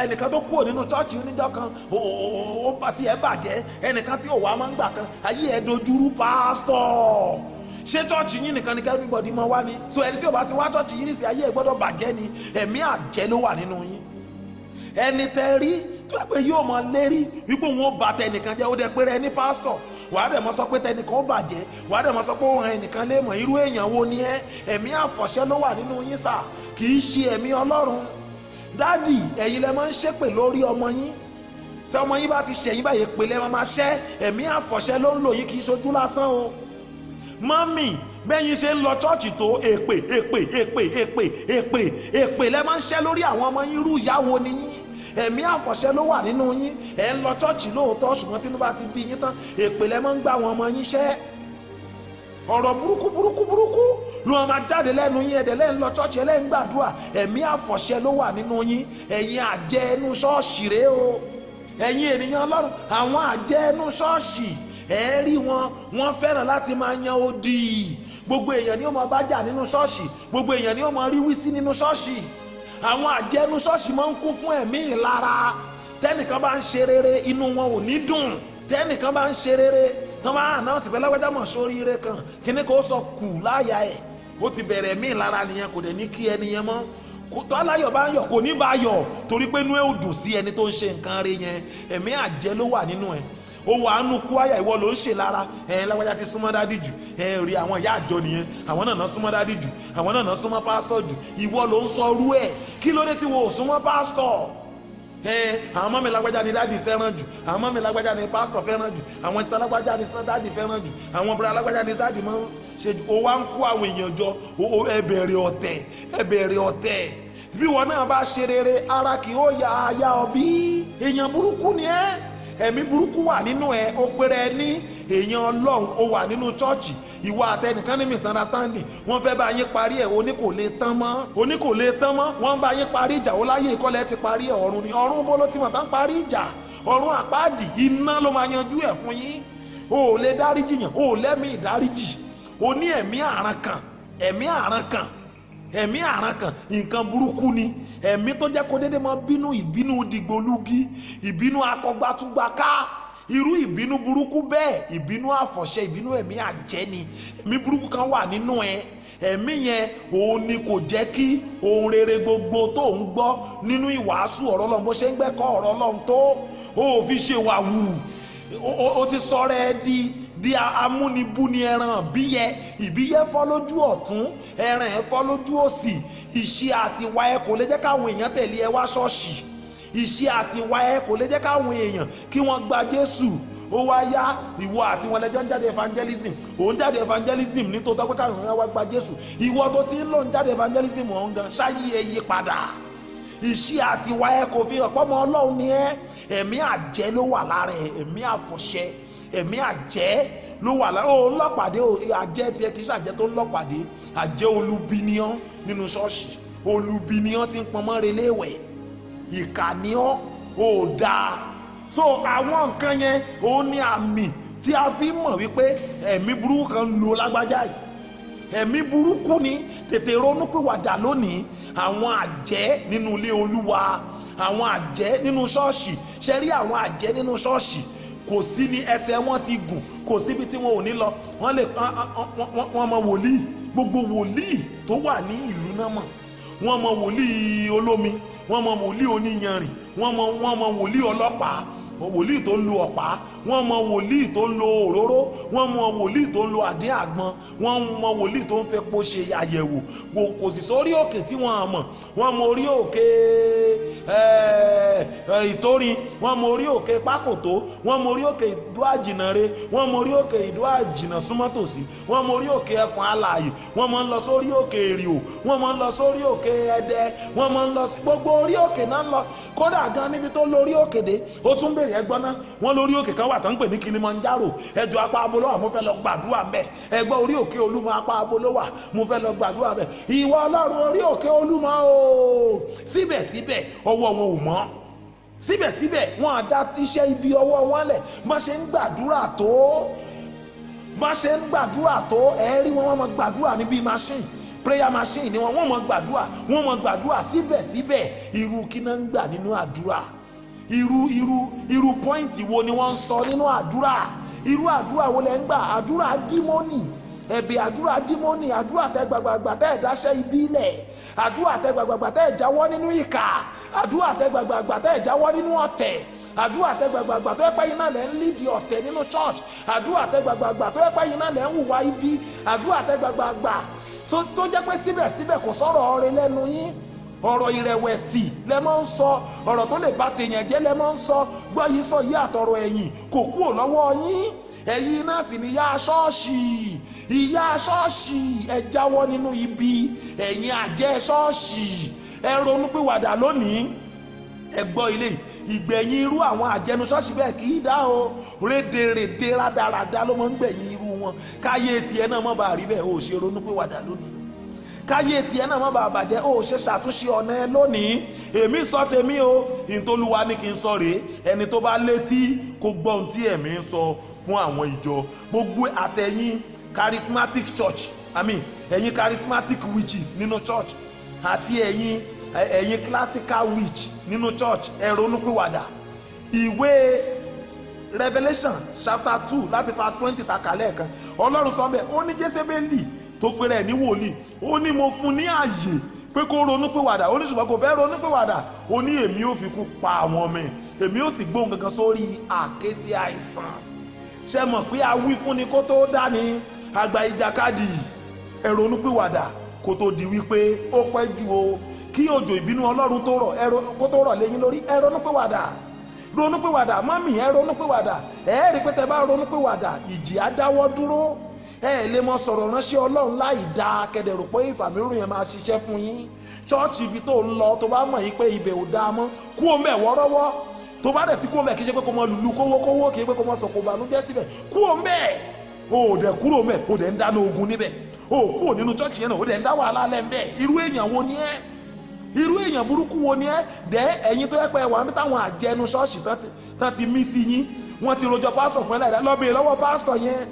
ẹnìkan tó kúrò nínú chọ́ọ̀chì oníjọ́ kan, ó bá ti ẹ bàjẹ́, ẹnìkan tí ò wá máa ń gbà kan, ayé ẹ dojúrú. Pásítọ̀, ṣé chọ́ọ̀chì yín nìkan ni everybody mọ wá ni? So ẹni tí ò bá ti wá chọ́ọ̀chì yín nìsín, ayé ẹ gbọ́dọ̀ bàjẹ́ ni. Ẹ̀mí àjẹ́ ló wà nínú yín. Ẹni tẹ rí tó yẹ pé yóò mọ lérí wípé òun ó bà tẹnìkan jẹ́, ó dẹ pé rẹ ní pásítọ̀, wàá dẹ̀ mọ́ sọ pé tẹnìkan ó bàjẹ́, wàá dẹ̀ mọ́ sọ pé ó hàn ẹnìkan lé mọ̀. Irú èèyàn wo ni ẹ? Ẹ̀mí àfọ̀ṣẹ́ ló wà nínú yín sà, kì í ṣe ẹ̀mí Ọlọ́run. Dádì, ẹ̀yin lẹ máa ń ṣépè lórí ọmọ yín. Tí ọmọ yín bá ti ṣẹ̀yìn báyìí, pè lẹ́ máa ṣẹ́. Ẹ̀mí àfọ̀ṣẹ́ ló ń lò yín, kì í ṣojú lásán o. Mọ́mì, bẹ́yìn ṣe ń lọ chọ́ọ̀chì tó, èpè èpè èpè èpè èpè èpè lẹ máa ń ṣẹ́ lórí àwọn ọmọ yín. Irú ìyá wo ni yín? Ẹ̀mí àfọ̀ṣẹ́ ló wà nínú yín. Ẹ̀ ń lọ chọ́ọ̀chì lóòótọ́, ṣùgbọ́n tínú bá ti bí yín tán, èpè lẹ máa ń gbá àwọn ọmọ yín ṣẹ́. Ọ̀rọ̀ burúkú burúkú burúkú ló máa jáde lẹ́nu yín. Ẹ̀dẹ̀ lẹ́ń lọ chọ́ọ̀chì, ẹlẹ́ń gbàdúrà. Ẹ̀mí àfọ̀ṣẹ́ ló wà nínú yín. Ẹ̀yin àjẹ́ ẹnu ṣọ́ọ̀ṣì rèé o. Ẹ̀yin ènìyàn Ọlọ́run, àwọn àjẹ́ ẹnu ṣọ́ọ̀ṣì, ẹ rí wọn, wọ́n fẹ́ràn láti máa yan odi. Gbogbo èèyàn ni ó máa bá jà nínú ṣọ́ọ̀ṣì, gbogbo èèyàn ni ó máa rí wí sí nínú ṣọ́ọ̀ṣì. Àwọn àjẹnu ṣọ́ọ̀ṣì máa ń kún fún ẹ̀mí ìlara. Tẹ́nìkan bá ń ṣe rere, inú wọn ò ní dùn. Tẹ́nìkan bá ń ṣe rere, tán bá ànáǹsì pé lágbájá mọ̀ sórí ire kan, kíní kò sọ kù láyà ẹ̀, ó ti bẹ̀rẹ̀ ẹ̀mí ìlara nìyẹn. Kò dẹ̀ ní kí ẹni yẹn mọ́. Tó aláyọ̀ bá ń yọ̀, kò ní bá yọ̀, torí pé inú ẹ̀ ò dùn sí ẹni tó ń ṣe nǹkan rẹ̀ yẹn. Ẹ̀mí àjẹ́ ló wà nínú ẹ̀. Ó wà nù kúáyà, ìwọ ló ń ṣe lára ẹ. Lágbájá ti súnmọ́ dádì jù, ẹ rí àwọn ìyá àjọ nìyẹn, àwọn náà súnmọ́ dádì jù, àwọn náà súnmọ́ pásítọ̀ jù. Ìwọ ló ń sọ rú ẹ. Kí ló dé tí wo ò súnmọ́ pásítọ̀? Ẹ àwọn mọ́mi lágbájá ni dádì fẹ́ràn jù, àwọn mọ́mi lágbájá ni pásítọ̀ fẹ́ràn jù, àwọn sista lágbájá ni dádì fẹ́ràn jù, àwọn bùrọ̀ lágbájá ni dádì máa ń ṣe jù. Ó wá ń kó àwọn èèyàn jọ, ẹ bẹ̀rẹ̀ ọ̀tẹ̀, ẹ bẹ̀rẹ̀ ọ̀tẹ̀. Bí wọn náà bá ṣe rere, ara kì ó ya aya ọ. Bí èèyàn burúkú ni ẹ, ẹ̀mí burúkú wà nínú ẹ. Ó péré ẹ ní èèyàn Ọlọ́run, ó wà nínú chọ́ọ̀chì, ìwọ àtẹnìkan ní misunderstanding, wọ́n fẹ́ bá yín parí ẹ̀, oní kò lè tán mọ́, oní kò lè tán mọ́. Wọ́n bá yín parí ìjà, ó láyé ìkọlẹ̀ ti parí ẹ̀, ọ̀run ni. Ọ̀run bó ló ti mọ̀ tán parí ìjà? Ọ̀run àpáàdì, iná ló máa yanjú ẹ̀ fún yín. O ò lè dáríjì yàn, o ò lẹ́mí ìdáríjì, o ní ẹ̀mí àràn kan. Ẹ̀mí àrankàn, ẹ̀mí àrankàn nǹkan burúkú ni. Ẹ̀mí tó jẹ́ kó dédé máa bínú, ìbínú dìgbòlugi, ìbínú akọgbátúgbaká, irú ìbínú burúkú bẹ́ẹ̀, ìbínú àfọ̀ṣẹ, ìbínú ẹ̀mí àjẹ́ ni. Ẹ̀mí burúkú kan wà nínú ẹ. Ẹ̀mí yẹn òun ni kò jẹ́ kí ohun rere gbogbo tó ń gbọ́ nínú ìwàásù ọ̀rọ̀ Ọlọ́run, bó ṣe ń gbẹ́kọ̀ ọ̀rọ̀ Ọlọ́run tó, ó fi ṣe wà wù. Ó ti sọ̀rọ̀ ẹ di amúnibúni ẹran ìbíyẹ. Ìbíyẹ fọ́ lójú ọ̀tún, ẹran ẹ fọ́ lójú òsì. Ìṣe àti ìwà ẹ kò lè jẹ́ káwọn èèyàn tẹ̀lé ẹ wá ṣọ́ọ̀ṣì. Ìṣe àti ìwà ẹ kò lè jẹ́ káwọn èèyàn kí wọ́n gba Jésù. Ó wá yá, ìwọ àti wọn lẹ́jọ́ ń jáde evangelism. Òun jáde evangelism nítòótọ́ pé káwọn èèyàn wá gba Jésù. Ìwọ tó ti ń lò ń jáde evangelism ọ̀hún gan, ṣáyé ẹ yí padà. Ìṣe àti ìwà ẹ kò fi hàn pọ́mọ Ọlọ́run ni ẹ. Ẹ̀mí àjẹ́ ló wà lára ẹ, ẹ̀mí àfọ̀ṣẹ, ẹ̀mí àjẹ́ ló wà lára. Ó lọ́pàdé àjẹ́ tiẹ̀, kì í ṣàjẹ́ tó ń lọ́pàdé. Àjẹ́ olúbinián nínú ṣọ́ọ̀ṣì, olúbinián ti ń pọnmọ́ reléwẹ̀, ìkànnìọ́ ò dáa. So àwọn nǹkan yẹn òun ní àmì tí a fi mọ̀ wípé ẹ̀mí burúkú kan ń lo lágbájá yìí. Ẹ̀mí burúkú ni. Tètè ronúpìwàdà lónìí. Àwọn àjẹ́ nínú ilé Olúwa, àwọn àjẹ́ nínú ṣọ́ọ̀ṣì. Ṣe rí àwọn àjẹ́ nínú ṣọ́ọ̀ṣì, kò sí ní ẹsẹ̀ wọn ti gùn, kò síbi tí wọn ò ní lọ. Wọ́n lè wọ́n mọ wòlíì, gbogbo wòlíì tó wà ní ìlú náà mọ̀. Wọ́n mọ wòlíì olómi, wọ́n mọ wòlíì oníyanrìn, wọ́n mọ wòlíì ọlọ́pàá, wòlíì tó ń lo ọ̀pá, wọ́n mọ wòlíì tó ń lo òróró, wọ́n mọ wòlíì tó ń lo àdín àgbọn, wọ́n mọ wòlíì tó ń fepo ṣe àyẹ̀wò. Kò sì sórí òkè tí wọ́n mọ̀. Wọ́n mọ orí òkè Ìtórin, wọ́n mọ orí òkè Pákòtó, wọ́n mọ orí òkè Ìdó Àjìnàre, wọ́n mọ orí òkè Ìdó Àjìnà súnmọ́tòsí, wọ́n mọ orí òkè Ẹfọ̀n Alààyè, wọ́n mọ ń lọ sórí òkè Èrìò, wọ́n mọ ń lọ sórí òkè Ẹdẹ, wọ́n mọ ń lọ sí gbogbo orí òkè náà lọ. Kódà gan níbi tó lórí òkè dé, ó tún bèrè ẹgbọ́n náà. Wọ́n lórí òkè kan wà tó ń pè ní Kilimanjaro. Ẹjọ́ apá abolo wà, mo fẹ́ lọ gbàdúrà mbẹ́. Ẹgbọ́ orí òkè Olúmọ apá abolo wà, mo fẹ́ lọ gbàdúrà mbẹ́. Ìwọ Ọlọ́run orí òkè Olúmọ o. Síbẹ̀síbẹ̀ ọwọ́ wọn ò mọ́. Síbẹ̀síbẹ̀ wọn á dá iṣẹ́ ibi ọwọ́ wọn lẹ̀. Má ṣe ń gbàdúrà tó, má ṣe ń gbàdúrà tó, ẹ rí wọn, wọ́n máa gbàdúrà níbi machine, prayer machine ni wọn, wọ́n máa gbàdúrà, wọ́n máa gbàdúrà. Síbẹ̀síbẹ̀ irú kí náà ń gbà nínú àdúrà? Irú pọ́ìntì wo ni wọ́n ń sọ nínú àdúrà? Irú àdúrà wo lẹ́ ń gbà? Àdúrà dímọ́nì, ẹ̀bẹ̀ àdúrà dímọ́nì, àdúrà tẹ gbàgbàgbà tẹ́ ẹ̀ dáṣẹ́ ibi ilẹ̀, àdúrà tẹ gbàgbàgbà tẹ́ ẹ̀ jáwọ́ nínú ìkà, àdúrà tẹ gbàgbàgbà tẹ́ ẹ̀ jáwọ́ nínú ọ̀tẹ̀, àdúrà tẹ gbàgbàgbà tó yẹ pé iná lẹ́ ń lídìí ọ̀tẹ̀ nínú church, àdúrà tẹ gbàgbàgbà tó yẹ pé iná lẹ́ ń hùwà ibi, àdúrà tẹ gbàgbàgbà tó jẹ́ pé síbẹ̀síbẹ̀ kò sọ̀rọ̀ ọ̀rẹ́ lẹ́nu yín. Ọ̀rọ̀ ìrẹ̀wẹ̀sì lẹ máa ń sọ, ọ̀rọ̀ tó lè bà tèèyàn jẹ́ lẹ máa ń sọ. Gbọ́ yìí sọ yìí àtọ̀rọ̀ ẹ̀yìn kò kúrò lọ́wọ́ yín. Ẹ̀yin náà sì ni ìyá ṣọ́ọ̀ṣì, ìyá ṣọ́ọ̀ṣì, ẹ jáwọ́ nínú ibi. Ẹ̀yin àjẹ́ ṣọ́ọ̀ṣì, ẹ ronúpìwàdà lónìí. Ẹ gbọ́ ilé ìgbẹ̀yìn irú àwọn àjẹnu ṣọ́ọ̀ṣì bẹ́ẹ̀ kì í dá o. Rédèrèdè rádaràda ló máa ń gbẹ̀yìn irú wọn. Káyé tiẹ̀ náà mọ́ bá rí bẹ́ẹ̀, o ṣe ronúpìwàdà lónìí. Káyé tiẹ̀ náà má bàa bàjẹ́, ó ṣe ṣàtúnṣe ọ̀nà ẹ lónìí. Èmi sọ tèmi o, ìtòlúwa ní kí n sọ rèé. Ẹni tó bá létí kó gbọ́ ohun tí ẹ̀mí ń sọ fún àwọn ìjọ. Gbogbo àtẹ̀yìn charismatic church, I mean ẹ̀yin charismatic witches nínú church, àti ẹ̀yin classical witch nínú church, ẹ ronúpìwàdà. Ìwé Revelation chapter 2 láti verse 20 ta kà lẹ́ẹ̀kan, Ọlọ́run sọ bẹ́ẹ̀, ó ní Jésébélì tó pèrè ẹ̀ ní wòlíì, ó ní mo fún ní àyè pé kó ronúpìwàdà, ó ní ṣùgbọ́n kò fẹ́ ronúpìwàdà, ó ní èmi ò fi kú pa àwọn ọmọ ẹ̀, èmi ò sì gbóhùn kankan sórí àkéte àìsàn. Ṣe mọ̀ pé a wí fún ni kó tó dání, àgbà ìjàkadì. Ẹ ronúpìwàdà kó tó di wípé ó pẹ́ jù o, kí òjò ìbínú Ọlọ́run tó rọ̀, kó tó rọ̀ léyìn lórí. Ẹ ronúpìwàdà, ronúpìwàdà mọ́mì, ẹ ronúpìwàdà. Ẹ rí pé tẹ bá ronúpìwàdà, ìjì á dáwọ́ dúró. Ẹ lè mọ sọ̀rọ̀ ránṣẹ́ Ọlọ́run láì dáa, kẹ̀dẹ̀ rò pé ìfàmìíràn yẹn máa ṣiṣẹ́ fún yín. Ṣọ́ọ̀ṣì ibi tó ń lọ, tó bá mọ̀ yín pé ibẹ̀ ò dáa mọ́, kú òun bẹ̀ wọ́rọ́wọ́. Tó bá dẹ̀ ti kú òun bẹ̀, kì í ṣe pé kó mọ lùlù kówókówó, kì í ṣe pé kó mọ sọ̀kò bànújẹ́ síbẹ̀. Kú òun bẹ̀, o ò dẹ̀ kúrò bẹ̀, o dẹ̀ ń dáná ogun níbẹ̀. O kúrò nínú ṣọ́ọ̀ṣì yẹn náà, o dẹ̀ ń dá wàhálà lẹ́ ń bẹ̀. Irú èèyàn wo ni ẹ́? Irú èèyàn burúkú wo ni ẹ́? Dẹ́ ẹ̀yin tó yẹ pé wà ń bí táwọn àjẹnu ṣọ́ọ̀ṣì tán ti mí sí yín, wọ́n ti rojọ́ pásítọ̀ fún ẹ láìdá. Lọ bèèrè lọ́wọ́ pásítọ̀ yẹn.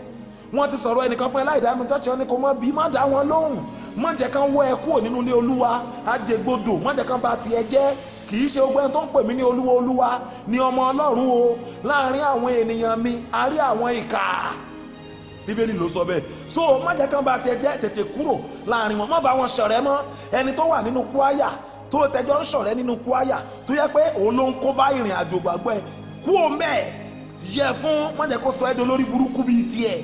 Wọ́n ti sọ̀rọ̀ ẹnìkan fún ẹ láì dánú chọ́ọ̀chì, wọn ni kò mọ̀ bí, má dá wọn lóhùn, má jẹ́ kán wọ́ ẹ kúrò nínú ilé Olúwa. Àjẹgbodò, má jẹ́ kán bà tiẹ̀ jẹ́. Kì í ṣe gbogbo ẹni tó ń pè mí ní Olúwa Olúwa ni ọmọ Ọlọ́run o. Láàrin àwọn ènìyàn mi a rí àwọn ìkà, Bíbélì ló sọ bẹ́ẹ̀. So má jẹ́ kán bà tiẹ̀ jẹ́, tètè kúrò láàrin wọn, má bá wọn ṣọ̀rẹ́ mọ́. Ẹni tó wà nínú kwaya tó tẹjọ́ ń ṣọ̀rẹ́ nínú kwaya tó yẹ pé òun ló ń kó bá ìrìn àjò gbàgbọ́ ẹ, kú òun bẹ́ẹ̀, yẹ fún, má jẹ́ kó sọ ẹ́ di olórí burúkú bíi tiẹ̀.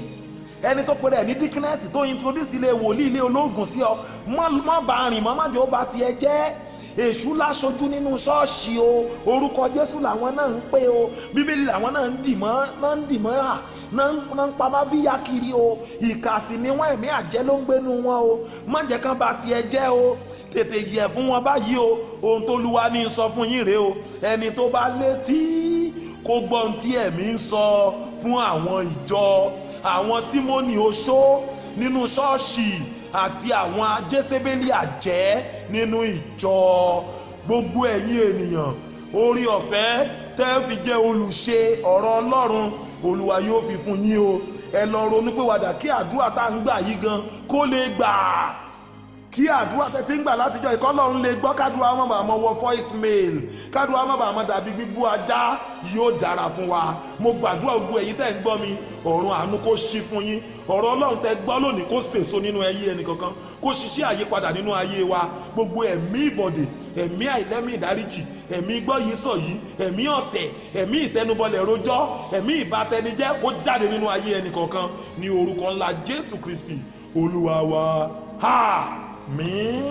Ẹni tó pèrè ní díkínẹ́sì tó introduce ilé wòlíì, ilé ológun sí ọ, má bá rìn mọ́, má jẹ́ ó bá tiẹ̀ jẹ́. Èṣù láṣojú nínú ṣọ́ọ̀ṣì o, orúkọ Jésù làwọn náà ń pè o, Bíbélì làwọn náà ń dì mọ́, náà ń dì mọ́ à, náà ń pamọ́ bí ya kiri o. Ìkà sì ni wọ́n, ẹ̀mí àjẹ́ ló ń gbénu wọn o. Má jẹ́ kán bá tiẹ̀ jẹ́ o, tètè yẹ̀ fún wọn báyìí o. Ohun tó Olúwa ní sọ fún yín rèé o, ẹni tó bá létí kó gbọ́ ohun tí ẹ̀mí ń sọ fún àwọn ìjọ. Àwọn Símónì oṣó nínú ṣọ́ọ̀ṣì àti àwọn Jésébélì àjẹ́ nínú ìjọ. Gbogbo ẹ̀yin ènìyàn, orí ọ̀fẹ́ tẹ́ fi jẹ́ olùṣe ọ̀rọ̀ Ọlọ́run, Olúwa yóò fi fún yín o. Ẹ lọ ronúpìwàdà kí àdúrà tá ń gbà yìí gan kó lè gbà, kí àdúrà tẹ́ ti ń gbà látijọ́ ìkọ́lọ́run lè gbọ́, kádùá má bàa mọ wọ voice mail, kádùá má bàa mọ dàbí gbígbó ajá. Yóò dára fún wa. Mo gbàdúrà gbogbo ẹ̀yin tẹ́ ń gbọ́ mi, ọ̀run àánú kó ṣí fún yín. Ọ̀rọ̀ Ọlọ́run tẹ́ gbọ́ lónìí kó sèso nínú ayé ẹnìkankan, kó ṣiṣẹ́ àyípadà nínú ayé wa. Gbogbo ẹ̀mí ìbọ̀dè, ẹ̀mí àìlẹ́mí ìdáríjì, ẹ̀mí gbọ́ yìí sọ yìí, ẹ̀mí ọ̀tẹ̀, ẹ̀mí ìtẹnubọlẹ̀ rojọ́, ẹ̀mí ìbátẹnijẹ́ kó jáde nínú ayé ẹnìkankan ní orúkọ ńlá Jésù Kristi Olúwa wa. Àmín.